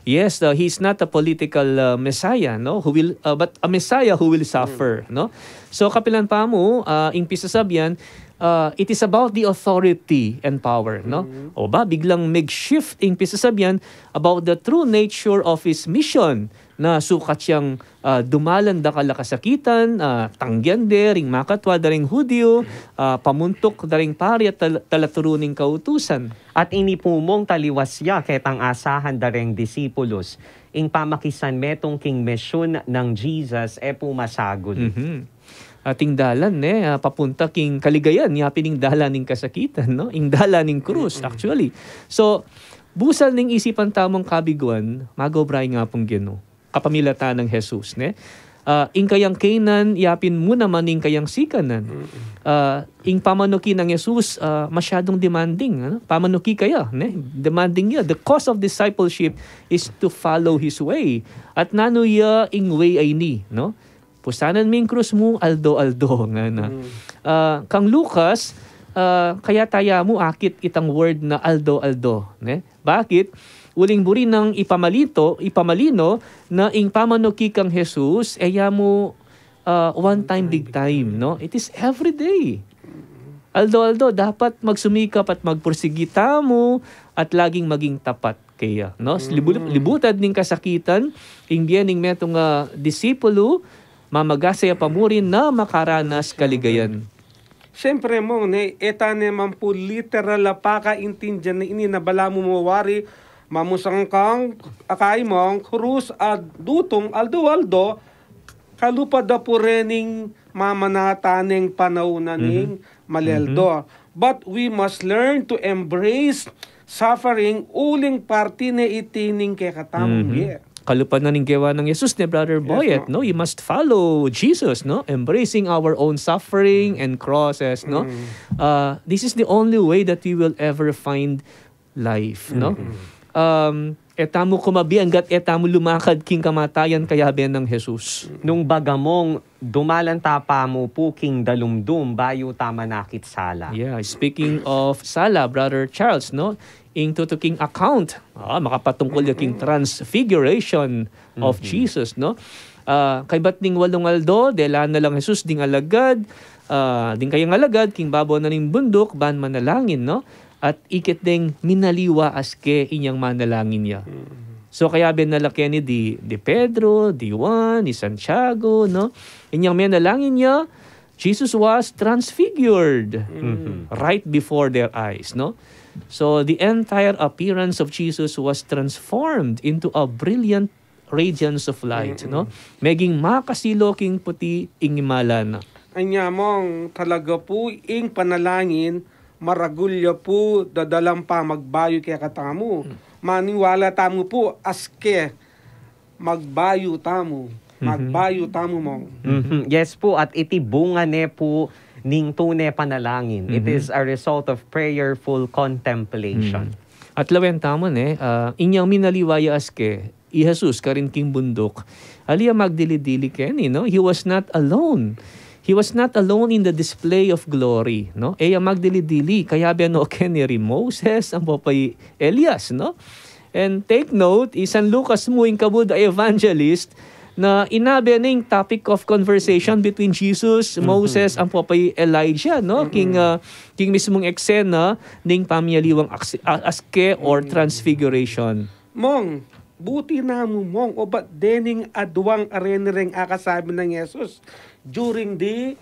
Yes, uh, he's not a political, uh, Messiah, no? Who will, uh, but a Messiah who will suffer, no? So, kapilan pa mu, uh, ing pisasabyan, uh, it is about the authority and power, no? Mhm. O ba, biglang mag-shift ing pisasabyan about the true nature of his mission na sukat yang, ah, dumalan dakal a kasakitan, ah, tanggian de ring makatwa da ring Hudiyu, ah, pamuntuk da ring pari at tal-, talaturu ning kautusan. At ini pu mong taliwas ya ketang asahan da ring disipulus, ing pamakisan metung king misyun nang Jesus e pu masagul. Mhm. Ating dalan, ne, ah, papunta king kaligayan, yapin ing dalan ning kasakitan, no? Ing dalan ning krus, Mm-mm. actually. So, busal ning isipan tamung kabiguan, mag-obra ing Apung Ginu kapamilatan nang Jesus, ne? Ah, ing kayang keynan, yapin mu naman ing kayang sikanan. Mm-mm. Ah, ing pamanuki nang Jesus, ah, masyadung demanding, ano? Pamanuki kaya, ne? Demanding ya. The cost of discipleship is to follow his way. At nanu ya ing way a ini, no? Pusanan me ing krus mu, aldo-aldo, ngana. Mm. Ah, kang Lucas, ah, kaya taya mu akit itang word na aldo-aldo, ne? Bakit? Uling buri nang ipamalito, ipamalino na ing pamanuki kang Jesus, e ya mu, ah, one time, big time, no? It is every day. Aldo-aldo, dapat magsumikap at magpursigi tamu at laging maging tapat keya, no? Libu-, Mm. libutad ning kasakitan, ing bie ning metung a disipulu, mamagasaya pa mu rin na makaranas kaligayan. Siyempre, Mong, ne, e ta ne man pu literal a pakaintindian ne ini na balamu mu wari, mamusang kang, akay, Mong, krus a dutung aldo-aldo, kalupa da pu rening mamanatane ning panaun na ning maleldo. But we must learn to embrace suffering, uling parti ne iti ning kekatamung bie. Kalupa na ning gewa nang Jesus ne, Brother Boyet, Mong, no? You must follow Jesus, no? Embracing our own suffering and crosses, no? Uh, this is the only way that we will ever find life, no? Um, e tamu kumabi anggat e tamu lumakad king kamatayan, kayabe nang Jesus. Nung baga, Mong, dumalan ta pa mu pu king dalumdum bayu ta manakit sala. Yeah, speaking of sala, Brother Charles, no? Ing tutuking account, ah, makapatungkul ya king transfiguration of Jesus, no? Ah, kaybat ning walung aldo, dela na lang Jesus ding alagad, ah, ding kayang alagad, king babo na ning bunduk, ban manalangin, no? At ikit deng minaliwa aske inyang manalangin ya. So, kayabe na la keni di, di Pedro, di Juan, di Santiago, no? Inyang menalangin ya, Jesus was transfigured right before their eyes, no? So, the entire appearance of Jesus was transformed into a brilliant radiance of light, no? Meging makasilo king puti ing imala na. Anya, Mong, talaga pu, ing panalangin, maragul ya pu, dadalang pamagbayu kekatamu. Maniwala tamu pu, aske magbayu tamu. Magbayu tamu, Mong. Mhm. Yes pu, at iti bunga ne pu ning tune panalangin. It is a result of prayerful contemplation. At lawen tamu ne, ah, inyang minaliwa ya aske i Jesus karin king bunduk, ali ya magdili-dili keni, no? He was not alone. He was not alone in the display of glory, no? E ya magdili-dili, kayabe no keni ri Moses, ampo pa i Elias, no? And take note, i San Lucas mu ing kabud a evangelist, na inabe na ing topic of conversation between Jesus, Moses, ampo pa i Elijah, no? King, ah, king mismung eksena ning pamialiwang aks-, a-, aske or transfiguration. Mong, buti namu, Mong, obat dening aduang areni reng akasabi nang Jesus during the,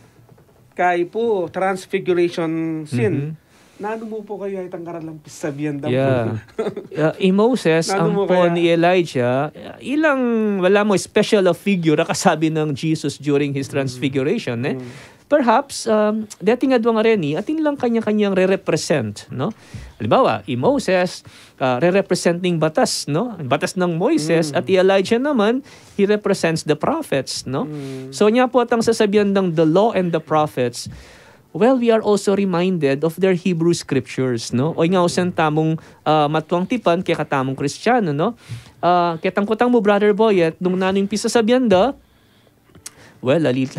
kay pu, transfiguration scene. Nanu mu pu kaya itang karalang pisabian da pu? Yeah. Yeah, i Moses, ampo pa i Elijah, ilang wala mu special a figure a kasabi nang Jesus during his transfiguration, eh? Perhaps, um, dating aduang areni, atin lang kanya-kanyang re-represent, no? Halimbawa, i Moses, ah, re-represent ning batas, no? Batas nang Moises, at i Elijah naman, he represents the prophets, no? So, nya pu atang sasabian dang the law and the prophets, well, we are also reminded of their Hebrew scriptures, no? O nga, usan tamung, ah, matuang tipan, kekatamung Kristiyanu, no? Ah, ketang kutang mu, Brother Boyet, nung nanu ing pisasabian da, well, ali-,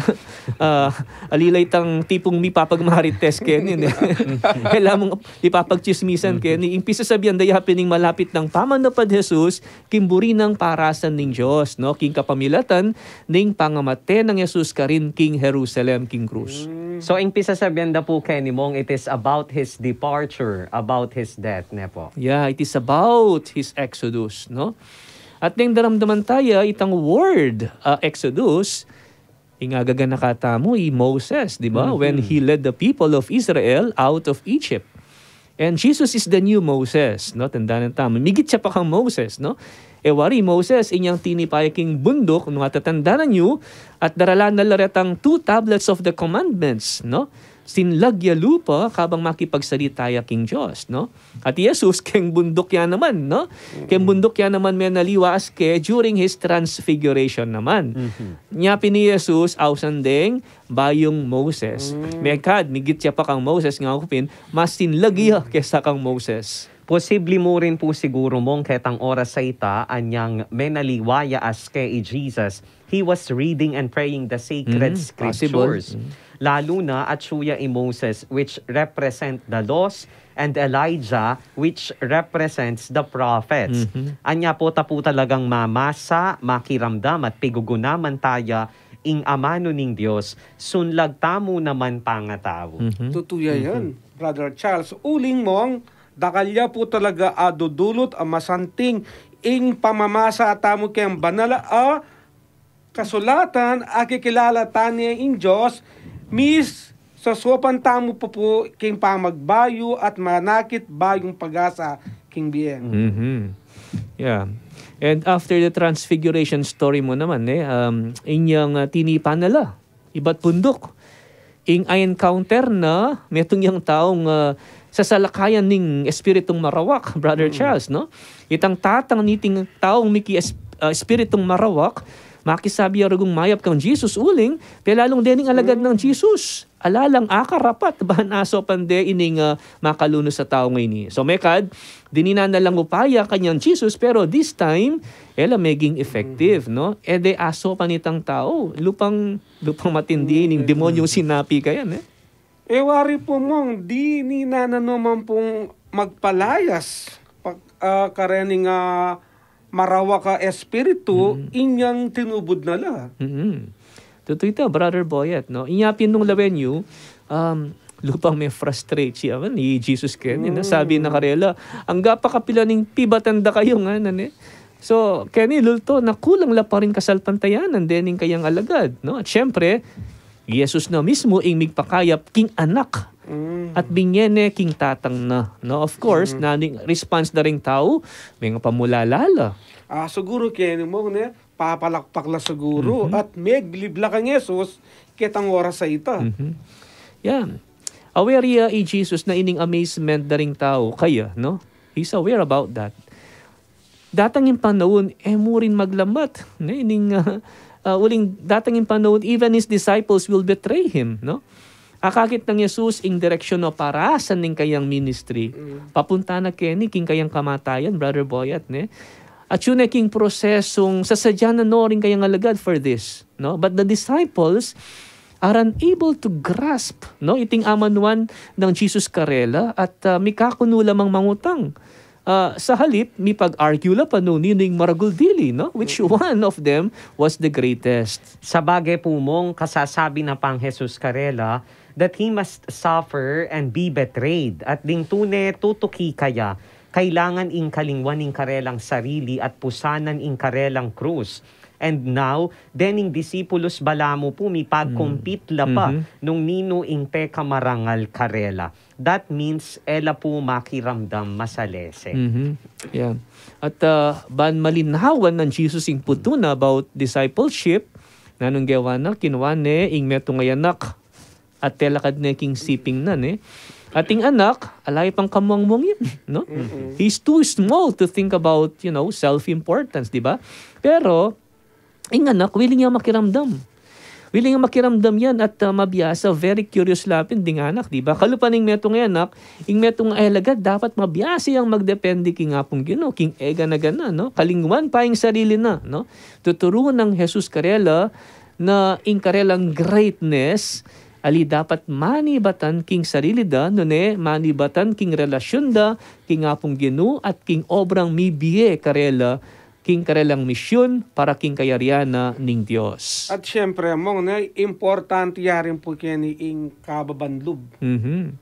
ah, ali la itang tipung mipapagmarites keni, eh. Kailangan mung ipapagtsismisan keni. Ing pisasabian da ya pin ing malapit nang pamanupad Jesus, king buri nang parasan ning Dios, no? King kapamilatan ning pangamate nang Jesus karin king Jerusalem, king krus. So, ing pisasabian da pu keni, Mong, it is about his departure, about his death, ne pu? Yeah, it is about his exodus, no? At deng daramdaman taya itang word, ah, exodus, ing agaganaka tamu i Moses, di ba? When he led the people of Israel out of Egypt. And Jesus is the new Moses, no? Tandanan tamu. Migit ya pa kang Moses, no? E wari i Moses, inyang tinipa ya king bunduk, nung atatandanan yu, at daralan na la retang two tablets of the commandments, no? Sinlag ya lupa, kabang makipagsalita ya king Dios, no? At i Jesus, keng bunduk ya naman, no? Keng bunduk ya naman menaliwa aske during his transfiguration naman. Nya pin i Jesus, ausan deng bayung Moses. Mekad, migit ya pa kang Moses, nga ku pin, mas sinlag ya kesa kang Moses. Posible mu rin pu siguru, Mong, ketang oras a ita, anyang menaliwa ya aske i Jesus, he was reading and praying the sacred scriptures. Lalu na, atsu ya i Moses, which represent the laws, and Elijah, which represents the prophets. Anya pu, ta pu talagang mamasa, makiramdam, at pigugunaman taya ing amanu ning Dios, sunlag tamu naman pangatau. Tutu ya yan, Brother Charles. Uling, Mong, dakal ya pu talaga a dudulut a masanting ing pamamasa tamu keng banal a kasulatan, akikilala tane ing Dios, mis-, Sasaupan tamu pa pu king pamagbayu at manakit bayung pag-asa king bie. Mhm. Yeah. And after the transfiguration story mu naman, eh, um, inyang, ah, tinipan na la ibat bunduk. Ing a-encounter na metung yang taung, ah, sasalakayan ning espiritung marawak, Brother Charles, no? Itang tatang niting taung miki es-, ah, espiritung marawak, makisabi ya rugung mayap kang Jesus uling, pelalung dening alagad nang Jesus. Ala lang akarapat ban asaupan de ining, ah, makalunus a tau ngeni. So, mekad, dininan na lang upaya kanyang Jesus, pero this time, e la meging effective, no? E de asaupan itang tau, lupang, lupang matindi ning demonyung sinapi kaya, ne? E wari pu mung, dininan na naman pung magpalayas, pag, ah, karening, ah, marawak a espiritu, inyang tinubud na la. Mm. Tutu ita, Brother Boyet, no? Inya pin nung lawen yu, um, lupang me-frustrate siya man, i Jesus keni, no? Sabi na karela, "Angga pa kapila ning pibatan da kayu," ngana ne. So, keni lulto na kulang la pa rin kasalpantayanan dening kayang alagad, no? At syempre, Jesus na mismu ing migpakayap king anak. At binye ne king tatang na, no? Of course, naning response da ring tau, mengapamulala la. Ah, siguru keni mung, ne, papalakpak la siguru at mebilib la kang Jesus ketang oras a ita. Mhm. Yan. Aware ya i Jesus na ining amazement da ring tau kaya, no? He's aware about that. Datang ing panaun, e mu rin maglamat, ne? Ining, ah, ah, uling datang ing panaun, even his disciples will betray him, no? Akakit nang Jesus ing direksyon o parasan ning kayang ministry. Papunta na keni king kayang kamatayan, Brother Boyet, ne? At yun e king prosesung sasadya na no ring kayang alagad for this, no? But the disciples are unable to grasp, no, iting amanuan nang Jesus karela at, ah, mikakunu la mang mangutang. Ah, sa halip, mipag-argue la pa nung ninu ing maragul dili, no? Which one of them was the greatest? Sabagay pu mung, kasasabi na pang Jesus karela that he must suffer and be betrayed. At ding tune tutuki kaya, kailangan ing kalingwan ing karelang sarili at pusanan ing karelang krus. And now, dening disipulus balamu pu mipag-compete la pa nung ninu ing pekamarangal karela. That means, e la pu makiramdam masalese. Mhm. Yeah. At, ah, ban malinawan nang Jesus ing punto na about discipleship, nanung gewa na, kinua ne ing metung a anak at telakad ne king siping na, ne? At ing anak, ala ya pang kamuang-muang yan, no? He's too small to think about, you know, self-importance, di ba? Pero, ing anak, willing yang makiramdam. Willing yang makiramdam yan at, ah, mabiasa, very curious la pin ding anak, di ba? Kalupa ning metung a anak, ing metung a alagad dapat mabiasa yang magdepende king Apung Ginu, king e gana-gana, no? Kalingwan pa ing sarili na, no? Tuturu nang Jesus karela na ing karelang greatness, ali dapat manibatan king sarili da, nune manibatan king relasyun da king Apung Ginu at king obrang mibie karela king karelang misyun para king kayarian na ning Dios. At siyempre, mung, ne, importante ya rin pu keni ing kababan lub. Mhm.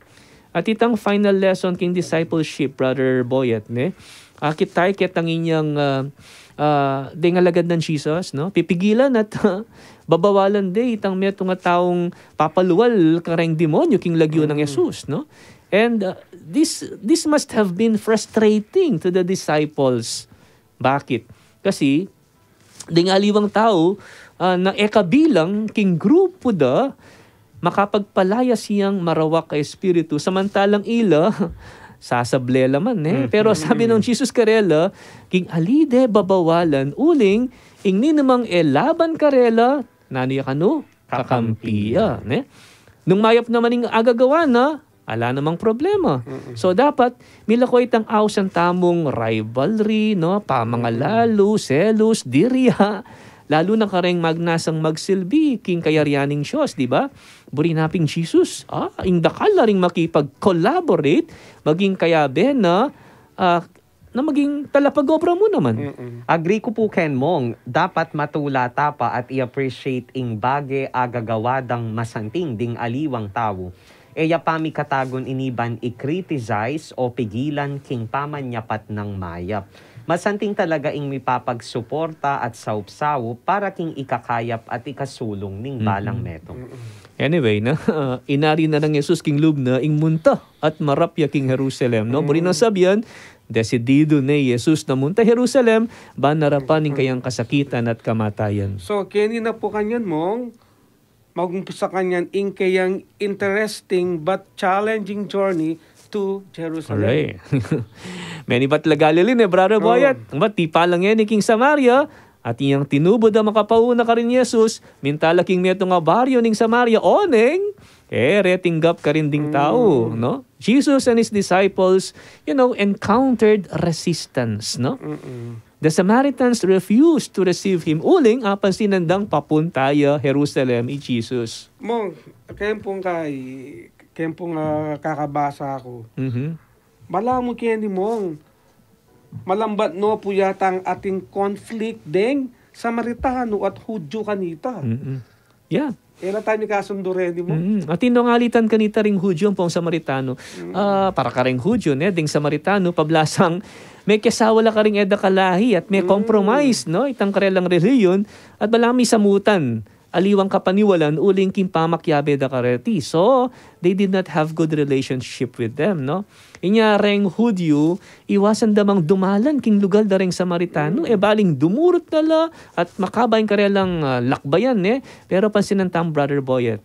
At itang final lesson king discipleship, Brother Boyet, ne? Akit tayu ketang inyang, ah, ah, deng alagad nang Jesus, no? Pipigilan at babawalan de itang metung a taung papalual kareng demonyo king lagyu nang Jesus, no? And, ah, this, this must have been frustrating to the disciples. Bakit? Kasi, ding aliwang tau, ah, na e kabilang king grupu da, makapagpalayas yang marawak a espiritu, samantalang ila, sasable la man, ne? Pero sabi nang Jesus karela, king ali de babawalan, uling, ing ninumang e laban karela, nanu ya kanu? Kakampi ya, ne? Nung mayap naman ing agagawa na, ala namang problema. So, dapat, milako itang ausan tamung rivalry, no? Pamangalalu, selus, dirya. Lalu na kareng magnasang magsilbi king kayarian ning Dios, di ba? Buri na pin Jesus, ah, ing dakal la ring makipag-collaborate, maging kayabe na, ah, na maging talapag-obra mu naman. Agree ku pu ken Mong, dapat matula ta pa at i-appreciate ing bage agagawa dang masanting ding aliwang tau. E ya pa mikatagun ini ban i-criticize o pigilan king pamanyapat nang mayap. Masanting talaga ing mipapagsuporta at saup-saup para king ikakayap at ikasulung ning balang metung. Anyway, no? Inari na nang Jesus king lub na ing munta at marapya king Jerusalem, no? Buri nang sabian, desididu ne i Jesus na munta Jerusalem, ban arapan ing kayang kasakitan at kamatayan. So, keni na pu kanyan, Mong, magumpisa kanyan ing kayang interesting but challenging journey to Jerusalem. Correct. Menibat la Galilee ne, Brother Boyet. Bat tipa la ngeni king Samaria, at inyang tinubud a makapauna karin Jesus, minta la king metung a baryo ning Samaria, oneng, e, retinggap karin ding tau, no? Jesus and his disciples, you know, encountered resistance, no? The Samaritans refused to receive him. Uling, apansinan dang papunta ya Jerusalem i Jesus. Mong, kayang pung kay, kayang pung, ah, kakabasa ku. Mhm. Balamu keni, Mong, malambat no pu yatang ating conflict deng Samaritano at Hudyo kanita. Mm-mm. Yeah. E la tamu mikasundu reni, Mong. Mm-mm. Atin deng alitan kanita ring Hudyo ampong Samaritano. Ah, para kareng Hudyo, ne, deng Samaritano, pablasang mekiasawa la karing e da kalahi at me-compromise, no? Itang karelang relihiyon at balamu misamutan aliwang kapaniwalan uling king pamakiabe da kareti. So, they did not have good relationship with them, no? Inya reng Hudyo, iwasan da mang dumalan king lugal da reng Samaritano, e baling dumurut na la at makaba ing karelang, ah, lakbayan, e. Pero pansinan tamu, Brother Boyet,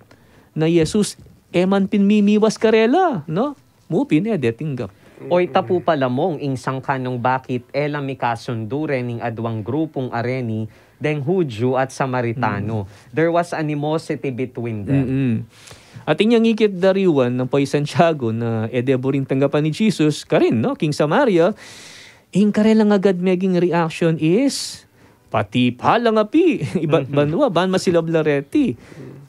na i Jesus, e man pin mimiwas karela, no? Mu pin e detinggap. Oy, tapu pala, Mong, ing sangkan nung bakit e la mikasundu rening adwang grupung areni deng Hudyo at Samaritano. There was animosity between them. Mm-mm. At inyang ikit da ri Juan ampong i Santiago na e de buring tanggapan i Jesus karin, no, king Samaria, ing karelang agad meging reaction is, "Patipa lang api ibat banua, ban masilab la reti."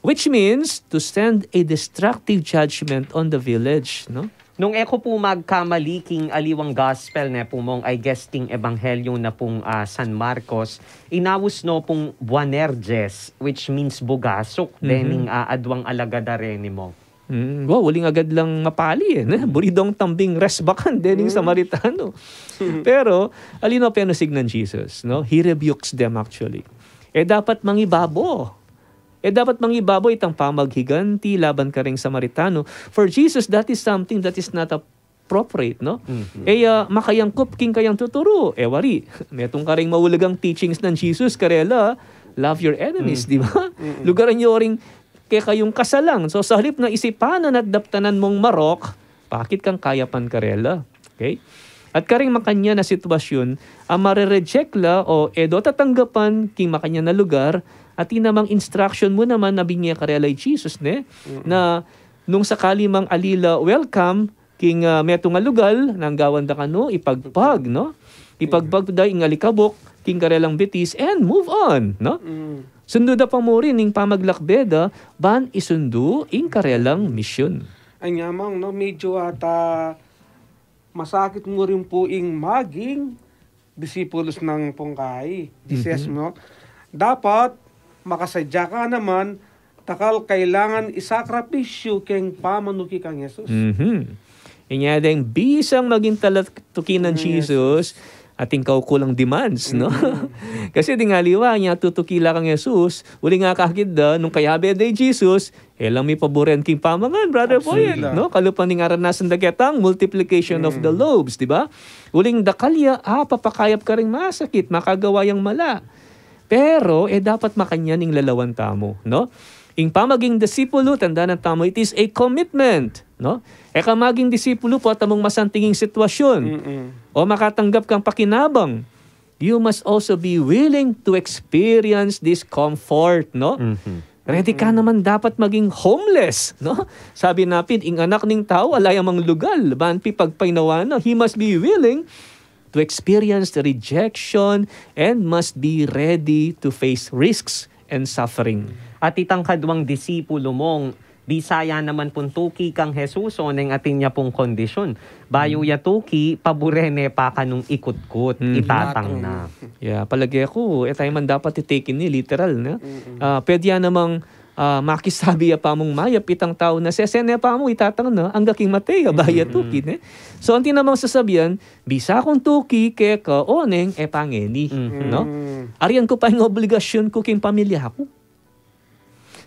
Which means to send a destructive judgment on the village, no? Nung e ku pu magkamali, king aliwang gospel ne pu, Mong, I guess king ebanghelyo na pung, ah, San Marcos, inaus no pung Boanerges, which means bugasuk, dening, ah, adwang alagad areni, Mong. Mm, wow, uling agad lang mapali, e, ne? Buri dong tambing resbakan dening Samaritano. Pero, alino penusig nang Jesus, no? He rebukes them actually. E dapat mangibabo. E dapat mangibabo itang pamaghiganti laban kareng Samaritano. For Jesus, that is something that is not appropriate, no? E ya makayangkup king kayang tuturu. E wari, metung kareng maulagang teachings nang Jesus karela, "Love your enemies," di ba? "Lugaran yu ring kekayung kasalang." So, sa halip na isipan at daptanan mung marok, pakit kang kayapan karela. Okay? At kareng makanyan a sitwasyun, a mare-reject la o e do tatanggapan king makanyan a lugar, atin namang instruction mu naman a binye karela i Jesus, ne? Na nung sakali mang ali la welcome king, ah, metung a lugal, nang gawan da kanu, ipagpag, no? Ipagpag da ing alikabuk king karelang bitis and move on, no? Sundu da pa mu rin ing pamaglakbe da ban isundu ing karelang misyun. Anya, Mang, no, medyo ata masakit mu rin pu ing maging disipulus nang pungkai, Jesus, no? Dapat makasadya ka naman, dakal kailangan isakripisyu keng pamanuki kang Jesus. Mhm. Inya deng bisang maging talatuki nang Jesus, atin kaukulang demands, no? Kasi ding aliwa, inya tutuki la kang Jesus, uling akakit da, nung kayabe da i Jesus, e lang mipaburen king pamangan, Brother Boyet, no? Kalupa ning aranasan da ketang multiplication of the loaves, di ba? Uling dakal ya, ah, papakayap karing masakit, makagawa yang mala. Pero, e dapat makanyan ing lalawan tamu, no? Ing pamaging disipulu, tandanan tamu, it is a commitment, no? E ka maging disipulu pota mung masanting ing sitwasyun o makatanggap kang pakinabang. You must also be willing to experience discomfort, no? Ready ka naman dapat maging homeless, no? Sabi na pin, ing Anak ning Tau ala ya mang lugal ban pipagpainawa na. He must be willing to experience the rejection and must be ready to face risks and suffering. At itang kadwang disipulu, Mong, bisa ya naman pung tuki kang Jesus, oneng atin ya pung kondisyun. Bayu ya tuki, pabure ne pa kanung ikutkut, itatang na. Ya, palage ku, e tayu man dapat i-take ini literal, no? Ah, pwede ya namang, ah, makisabi ya pa mung mayap itang tau na sesen ne pa mu itatang na, angga king mate ya, ba ya tuki ne. So, anti namang sasabian, bisa kung tuki keka oneng e pa ngeni, no? Arian ku pa ing obligasyun ku king pamilya ku.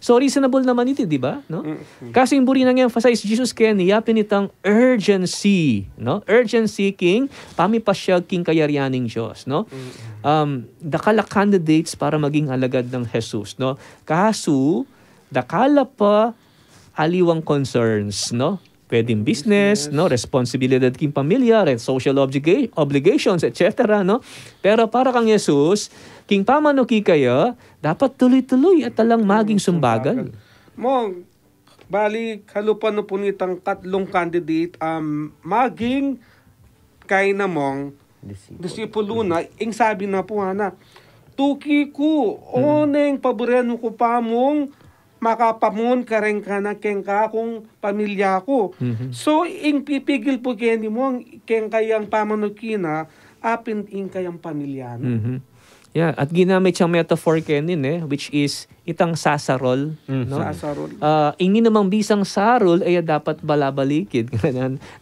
So, reasonable naman iti, di ba? No? Kasi ing buri nang emphasize Jesus keni, yapin itang urgency, no? Urgency king pamipasyag king kayarian ning Dios, no? Um, dakal a candidates para maging alagad nang Jesus, no? Kasu, dakal a pa aliwang concerns, no? Pwedeng business, no? Responsibilidad king pamilya, re-, social obliga-, obligations, et cetera, no? Pero para kang Jesus, king pamanuki kaya, dapat tuloy-tuloy at alang maging sumbagal. Mong, bali, kalupa na pu nitang katlung candidate, um, maging kay na mong disipulo na, ing sabi na pu, ana, tuki ku, oneng paburen ku pa mung makapamun kareng kana keng kakung pamilya ku. So, ing pipigil pu keni mong keng kayang pamanuki na, apin ing kayang pamilya na. Yeah, at ginamit yang metaphor keni, ne, which is itang sasarol, no? Sasarol. Ah, ini namang bisang sarol, e ya dapat balabalikid.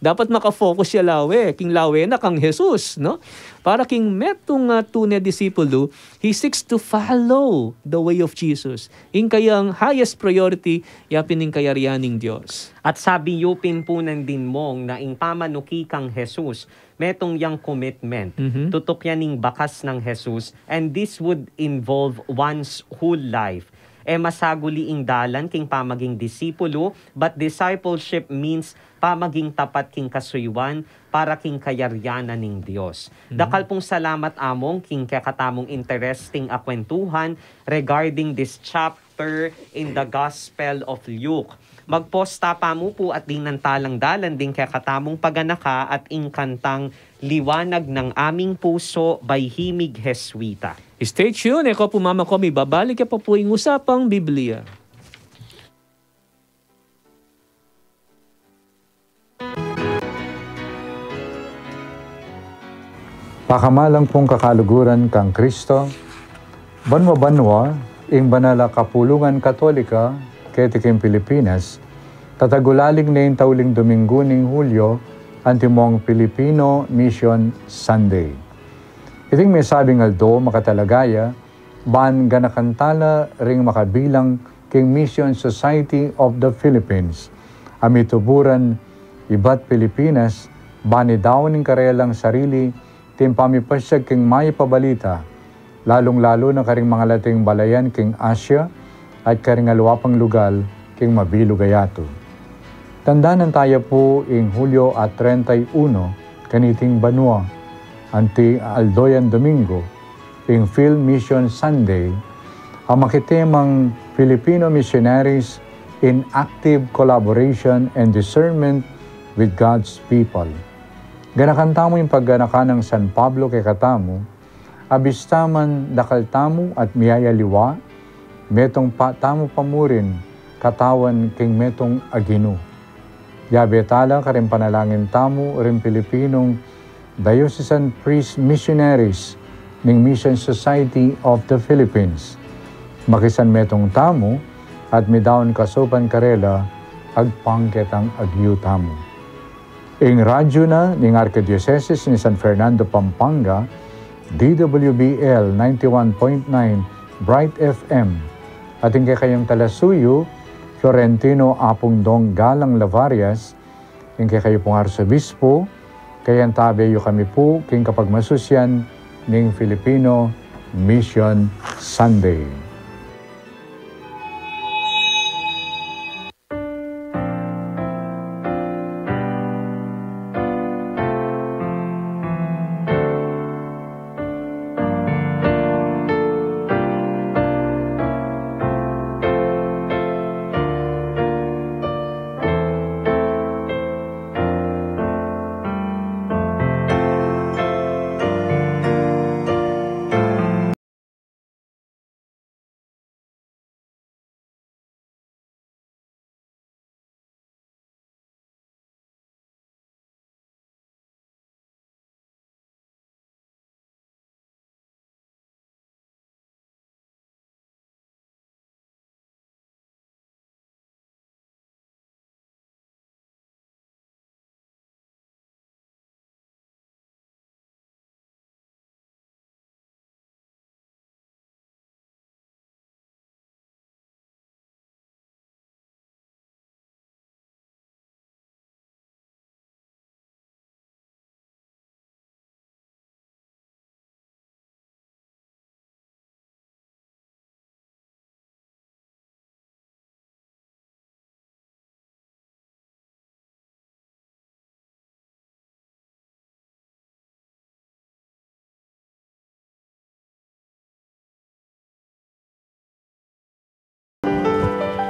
Dapat makafocus ya lawe, king lawe na kang Jesus, no? Para king metung, ah, tune disipulo, he seeks to follow the way of Jesus. Ing kayang highest priority, yapin ing kayarian ning Dios. At sabi yu pin pu nandin mong na ing pamanuki kang Jesus, metung yang commitment. Tutuk ya ning bakas nang Jesus, and this would involve one's whole life. E masaguli ing dalan king pamaging disipulo, but discipleship means pamaging tapat king kasuyuan para king kayarian na ning Dios. Dakal pung salamat, Among, king kekatamung interesting a kwentuhan regarding this chapter in the Gospel of Luke. Magposta pa mu pu at dinan talang dalan ding kekatamung paganaka at ing kantang Liwanag ng Aming Puso by Himig Jesuita. Stay tuned, e ko pu mamako, mibabalik ya pa pu ing Usapang Biblia. Pakamalan kung kakaluguran kang Kristo, banwa-banwa, ing banal a kapulungan Katolika keti king Pilipinas, tatagulaling ne ing tauling Domingo ning Hulyo, antimong Filipino Mission Sunday. Iting mesabing aldo makatalaga ya, ban ganakan tala ring makabilang king Mission Society of the Philippines, a mituburan ibat Pilipinas, ban idaun ing karelang sarili, ating pamipasyag king mayap a balita, lalung-lalu na karing mangalating balayan king Asia, at karing aliwa pang lugal king mabilug a yatu. Tandanan taya pu ing Hulyo a treinta y uno, kaniting banwa, anti aldo yang Domingo, ing Phil Mission Sunday, a makitemang Filipino Missionaries in Active Collaboration and Discernment with God's People. Ganakan tamu ing pagganakan nang San Pablo kekatamu, a bista man dakal tamu at miyayaliwa, metung pa tamu pa murin katawan king metung a Ginu. Yabe tala karing panalangin tamu ring Pilipinong Diocesan Priest Missionaries ning Mission Society of the Philippines. Makisan metung tamu at midaun kasupan karela agpang ketang agyu tamu. Ing radyu na ning Arkidiosesis ning San Fernando, Pampanga, D W B L ninety-one point nine Bright F M, at ing kekayung talasuyu, Florentino Apung Dong Galang Lavarias, ing kekayu pung Arsobispo, kayantabe yu kami pu king kapagmasusyan ning Filipino Mission Sunday.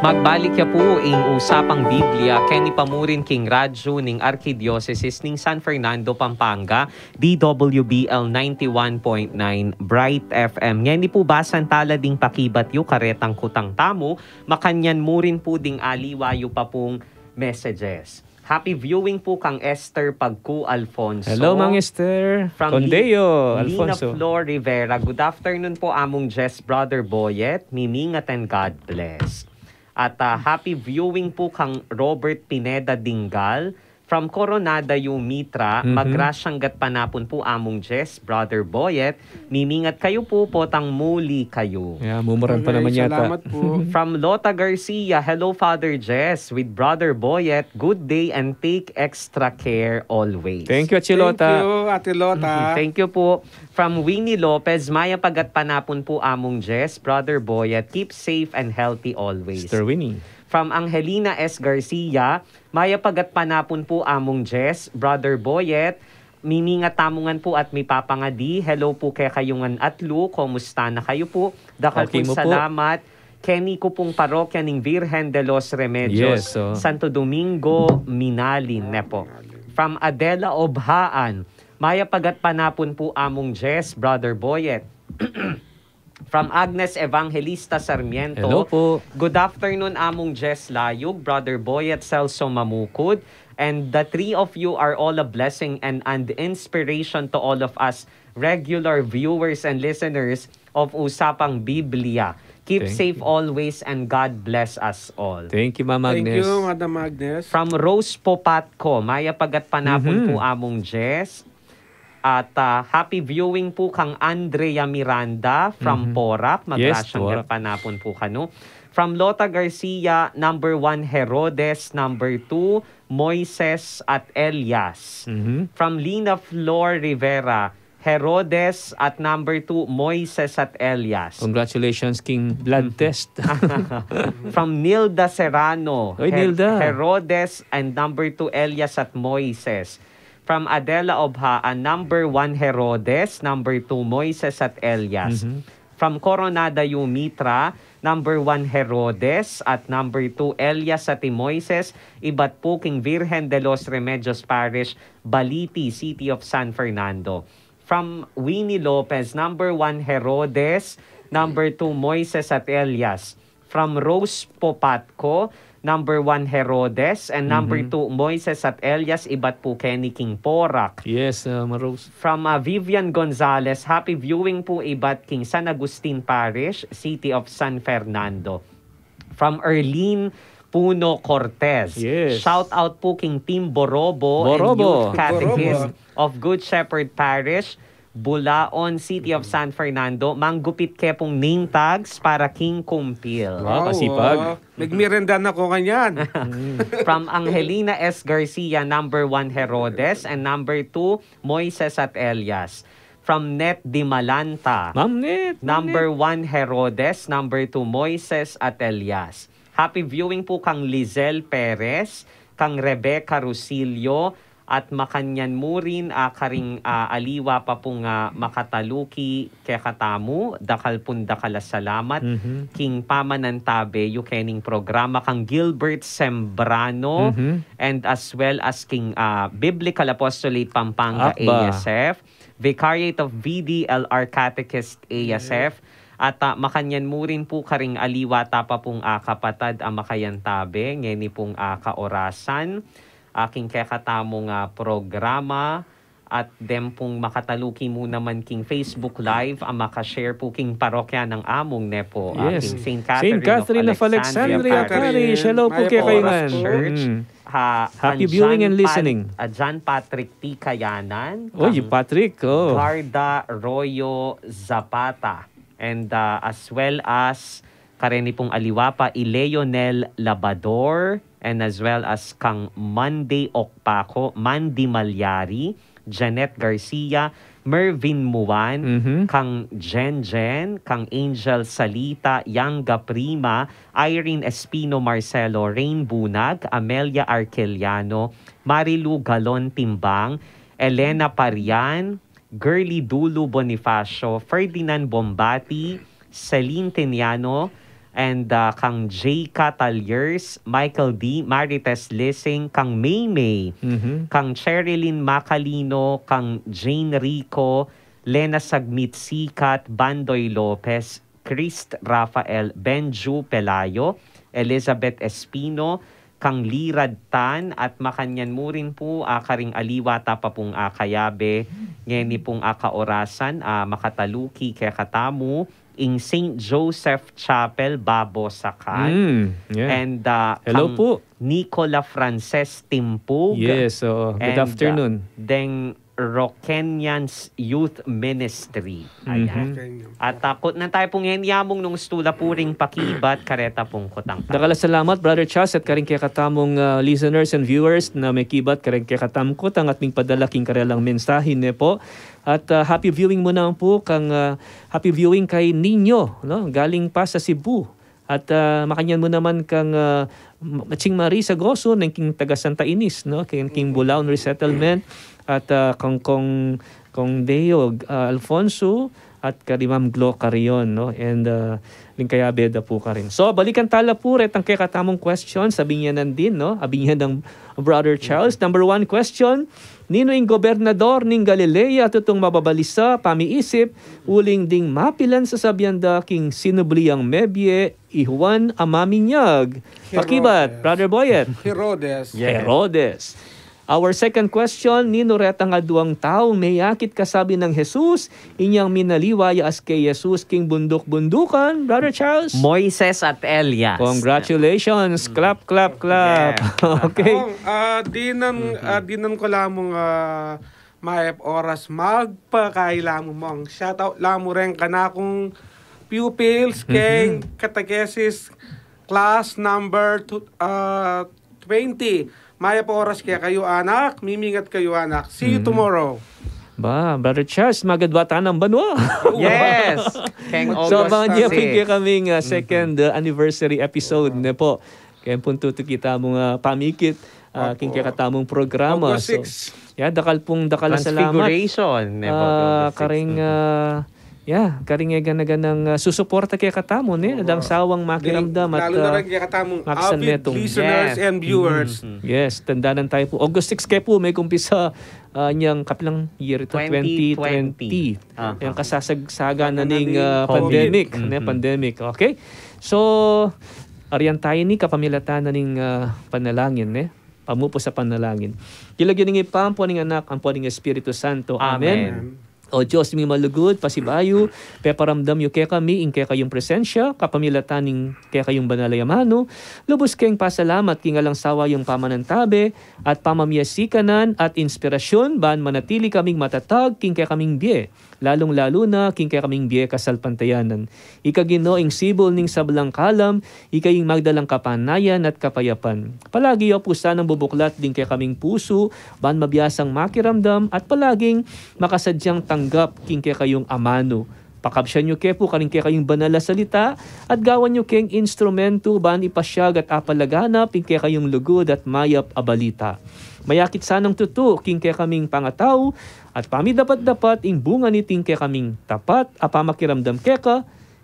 Magbalik ya pu ing Usapang Biblia, keni pa murin king radyu ning Arkidiosesis ning San Fernando, Pampanga, D W B L ninety-one point nine Bright F M. Ngeni pu basan tala ding pakibat yu karetang kutang tamu, makanyan murin pu ding aliwa yu pa pung messages. Happy viewing pu kang Esther Pagku Alfonso. Hello, Mang Esther. From Li-, Condeo Lina Alfonso. Flor Rivera. Good afternoon po, Among Jess, Brother Boyet. Mimingat and God bless. At, ah, happy viewing po kang Robert Pineda Dingal. From Coronada, Umitra. Mhm. Magrasyang gatpanapun po, Among Jess, Brother Boyet. Mimingat kayu pu, potang muli kayu. Yeah, mumuran pa Okay, naman yata. Salamat po. From Lota Garcia, "Hello, Father Jess, with Brother Boyet. Good day and take extra care always." Thank you, Ate Lota. Thank you, Ate Lota. Mhm. Thank you po. From Winnie Lopez, "Mayap a gatpanapun po, Among Jess, Brother Boyet. Keep safe and healthy always." Sister Winnie. From Angelina S Garcia, "Mayap a gatpanapun po, Among Jess, Brother Boyet. Mimingat tamu ngan po at mipapangadi. Hello po kekayu ngan atlu. Kumusta na kayu po? Dakal pung salamat. Keni ku pung parokya ning Virgen de los Remedios, Santo Domingo, Minalin, ne po." From Adela Obhaan, "Mayap a gatpanapun po, Among Jess, Brother Boyet." From Agnes Evangelista Sarmiento. Hello po. "Good afternoon, Among Jess Layug, Brother Boyet, Celso Mamukud, and the three of you are all a blessing and an inspiration to all of us regular viewers and listeners of Usapang Biblia. Keep safe always and God bless us all." Thank you, Ma'am Agnes. Thank you, Madam Agnes. From Rose Popatco, "Mayap a gatpanapun po, Among Jess." At, ah, happy viewing po kang Andrea Miranda from Porac. Yes, Porac. Magrasyang gatpanapun po kanu. From Lota Garcia, number one, Herodes, number two, Moises at Elias. Mhm. From Lina Flor Rivera, Herodes at number two, Moises at Elias. Congratulations, King Blood Test. From Nilda Serrano, Oy, Her-, Nilda. Herodes and number two, Elias at Moises. From Adela Obhaan, number one, Herodes, number two, Moises at Elias. Mhm. From Coronada Umitra, number one, Herodes, at number two, Elias at i Moises, ibat pu king Virgen de los Remedios Parish, Baliti, City of San Fernando. From Winnie Lopez, number one, Herodes, number two, Moises at Elias. From Rose Popatco, number one, Herodes, and number Mhm. two, Moises at Elias, ibat pu keni king Porac. Yes, uh, Ma'am Rose. From, uh, Vivian Gonzalez, happy viewing pu ibat king San Agustin Parish, City of San Fernando. From Erlene Puno Cortez. Yes. Shout out pu king Team Borobo and Borobo. Youth Catechist Borobo. Of Good Shepherd Parish, Bulaon, City of San Fernando. Manggupit ke pung name tags para king kumpil. Wow, wow, kasipag. Ah. Nagmerenda na ko kanyan. From Angelina S Garcia, number one, Herodes, and number two, Moises at Elias. From Net Dimalanta. Ma'am Net, Ma'am Number Net. One, Herodes. Number two, Moises at Elias. Happy viewing pu kang Lizelle Perez, kang Rebecca Rusilio, at makanyan mu rin, ah, karing, ah, aliwa pa pung, ah, makataluki kekatamu, dakal pung dakal a salamat, Mhm. king pamanantabe yu kening programa kang Gilbert Sembrano, Mhm. and as well as king, ah, Biblical Apostolate Pampanga Akba. A S F, Vicariate of V D L R Catechist A S F, at, ah, makanyan mu rin pu karing aliwa ta pa pung, ah, kapatad a makayantabe, ngeni pung, ah, kaorasan, ah, king kekatamung, ah, programa, at den pung makataluki mu naman king Facebook Live, a makashare pu king parokya nang Among, ne po, ah, Yes. king Saint Catherine of Alexandria Parish. Hello pu kekayu ngan. Church. Mm. Ha, Happy viewing and listening. Ah, John Patrick T Kayanan, Oy, Patrick, oh. Garda Royo Zapata, and, ah, as well as kareni pung aliwa pa, i Leonel Labador, and as well as kang Monday Okpako, Mandy Malyari, Janet Garcia, Mervin Muan, Mhm. kang Jen Jen, kang Angel Salita, Yanga Prima, Irene Espino Marcelo, Rain Bunag, Amelia Arqueliano, Marilu Galon Timbang, Elena Parian, Girly Dulu Bonifacio, Ferdinand Bombati, Celine Tiniano, and, ah, kang J K Taliers, Michael D, Marites Lising, kang Maymay, Mhm. kang Cherilyn Macalino, kang Jane Rico, Lena Sagmit Sikat, Bandoy Lopez, Christ Rafael, Benju Pelayo, Elizabeth Espino, kang Lirad Tan, at makanyan mu rin pu, ah, karing aliwa ta pa pung, ah, kayabe, ngeni pung, ah, kaorasan, ah, makataluki kekatamu, ing Saint Joseph Chapel, Babo, Sakat. Mm, yeah. And, ah, Hello kang pu. Nicola Frances Timpug. Yes, oo. Good And, ah, afternoon. Deng Rokenians Youth Ministry. Ayan. Mhm. At, ah, kutnan tayu pung ngeni among nung stula puring pakibat, kareta pung kutang ta. Dakal a salamat, Brother Charles, at karing kekatamung, ah, listeners and viewers na mekibat karing kekatamung kutang at mingpadala king karelang mensahe, ne pu. At, ah, happy viewing mu naman pu kang, ah, happy viewing kay Nino, no? Galing pa sa Cebu. At, ah, makanyan mu naman kang, ah, M-, Ching Marie Sagoso, neng king taga Santa Ines, no? King, king Bulaon Resettlement, at, ah, kang, kong, kong Deo, ah, Alfonso, at kari Ma'am Glo Carion, no? And, ah, ring kayabe da pu karin. So, balikan tala pu, retang kekatamung question, abinyanan din, no? Abinyanan Brother Charles. Number one question, ninu ing gobernador ning Galilea tutung mababalisa, pamiisip, uling ding mapilan sasabian da king sinubli yang mebie i Juan a maminyag? Pakibat, Herodes. Brother Boyet. Herodes. Yes. Herodes. Our second question, ninu retang aduang tau meyakit kasabi nang Jesus, inyang minaliwa ya aske Jesus king bunduk-bundukan, Brother Charles? Moises at Elias. Congratulations. Mm. Clap, clap, clap. Yes. Okay. Oh, ah, dinan, Mhm. ah, dinan ku lamung, ah, mayap oras magpakailamu mong. Shout out lamu reng kanakung pupils, Mhm. keng catechesis class number two, ah, twenty. Mayap oras kekayu, anak. Mimingat kayu, anak. See you Mhm. tomorrow. Ba, Brother Charles, magadwa tanang banua. Yes. Keng So, August abangan niyo po six. King kekaming, ah, Mhm. second, ah, anniversary episode na po. Kaya pun tutuki tamung, ah, pamikit, ah, Opo. king kekatamung programa. August So, six. Yeah, dakal pung, dakal a salamat. Transfiguration, ne po, Ah, August six. karing, Mhm. ah, yeah, karing e gana-ganang, ah, susuporta kekatamu, ne? Opo. Adang sawang makiramdam at, Lalo na ah, rin kekatamung makisal avid metung. listeners Yes. and viewers. Mhm. Yes, tandanan tayu pu. August six ke pu, mekumpisa, ah, inyang kapilang year ito, Twenty twenty. twenty twenty. Aha. Yang kasasagsagan na Karena ning, ning ah, COVID. pandemic, ne? Mhm. Pandemic, okay? So, arian tayu ini kapamilatan na ning, ah, panalangin, ne? Pamupu sa panalangin. King lagyu ning Ibpa, ampo ning Anak, ampo ning Espiritu Santo. Amen. Amen. O Dios ming malugud, pasibayu, peparamdam yu kekami ing kekayung presensya, kapamilatan ning kekayung banal a amanu, lubus keng pasalamat king alang sawa yung pamanantabe, at pamamie sikanan at inspirasyun, ban manatili kaming matatag king kekaming bie, lalung-lalu na king kekaming bie kasalpantayanan. Ika Ginu, ing sibul ning sablang kalam, ika ing magdalang kapanayan at kapayapan. Palagi yu pu sanang bubuklat ding kekaming pusu, ban mabiasang makiramdam at palaging makasadyang tanggap king kekayung amanu. Pakabsian yu ke pu karing kekayung banal a salita, at gawan yu keng instrumentu ban ipasyag at apalaganap ing kekayung lugud at mayap a balita. Mayakit sanang tutu king kekaming pangatau, at pamidapat-dapat ing bunga niting kekaming tapat a pamakiramdam keka,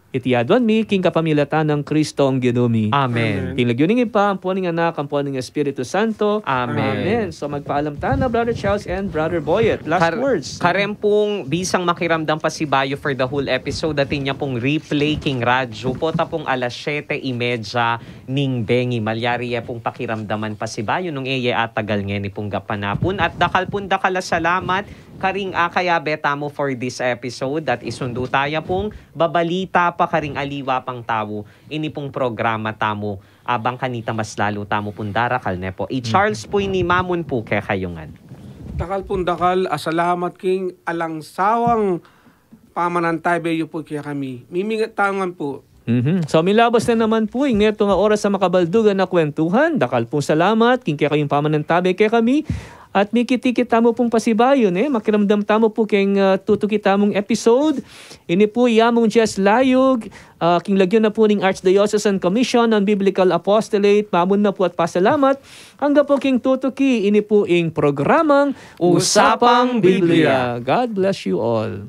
iti aduan mi king kapamilatan nang Kristong Ginu mi. Amen. Amen. King lagyu ning Ibpa, ampo ning Anak, ampo ning Espiritu Santo. Amen. Amen. So, magpaalam tana, Brother Charles and Brother Boyet. Last Kar-, words. Kareng pung bisang makiramdam pasibayu for the whole episode, atin ya pung replay king radyo, pota pung alas siyete y media ning bengi. Malyari ye pung pakiramdaman pasibayu nung e ye atagal ngeni pung gapanapun. At dakal pung dakal a salamat karing akayabe tamu for this episode, at isundu taya pung babalita pa karing aliwa pang tau ini pung programa tamu, abang kanita mas lalu tamu pung darakal, ne po. I Charles pu ini, mamun pu kekayu ngan. Dakal pung dakal a salamat king alang sawang pamanantabe yu pu kekami. Mimingat tamu ngan pu. Mhm. So, milabas na naman pu ing metung a oras a makabaldugan a kwentuhan. Dakal pung salamat king kekayung pamanantabe kekami. At mikit-ikit tamu pung pasibayu, ne? Makiramdam tamu pu keng, ah, tutuki tamung episode. Ini pu i amung Jess Layug, ah, king lagyu na pu ning Archdiocesan Commission on Biblical Apostolate, mamun na pu at pasalamat. Angga pu king tutuki, ini pu ing programang Usapang Biblia. God bless you all.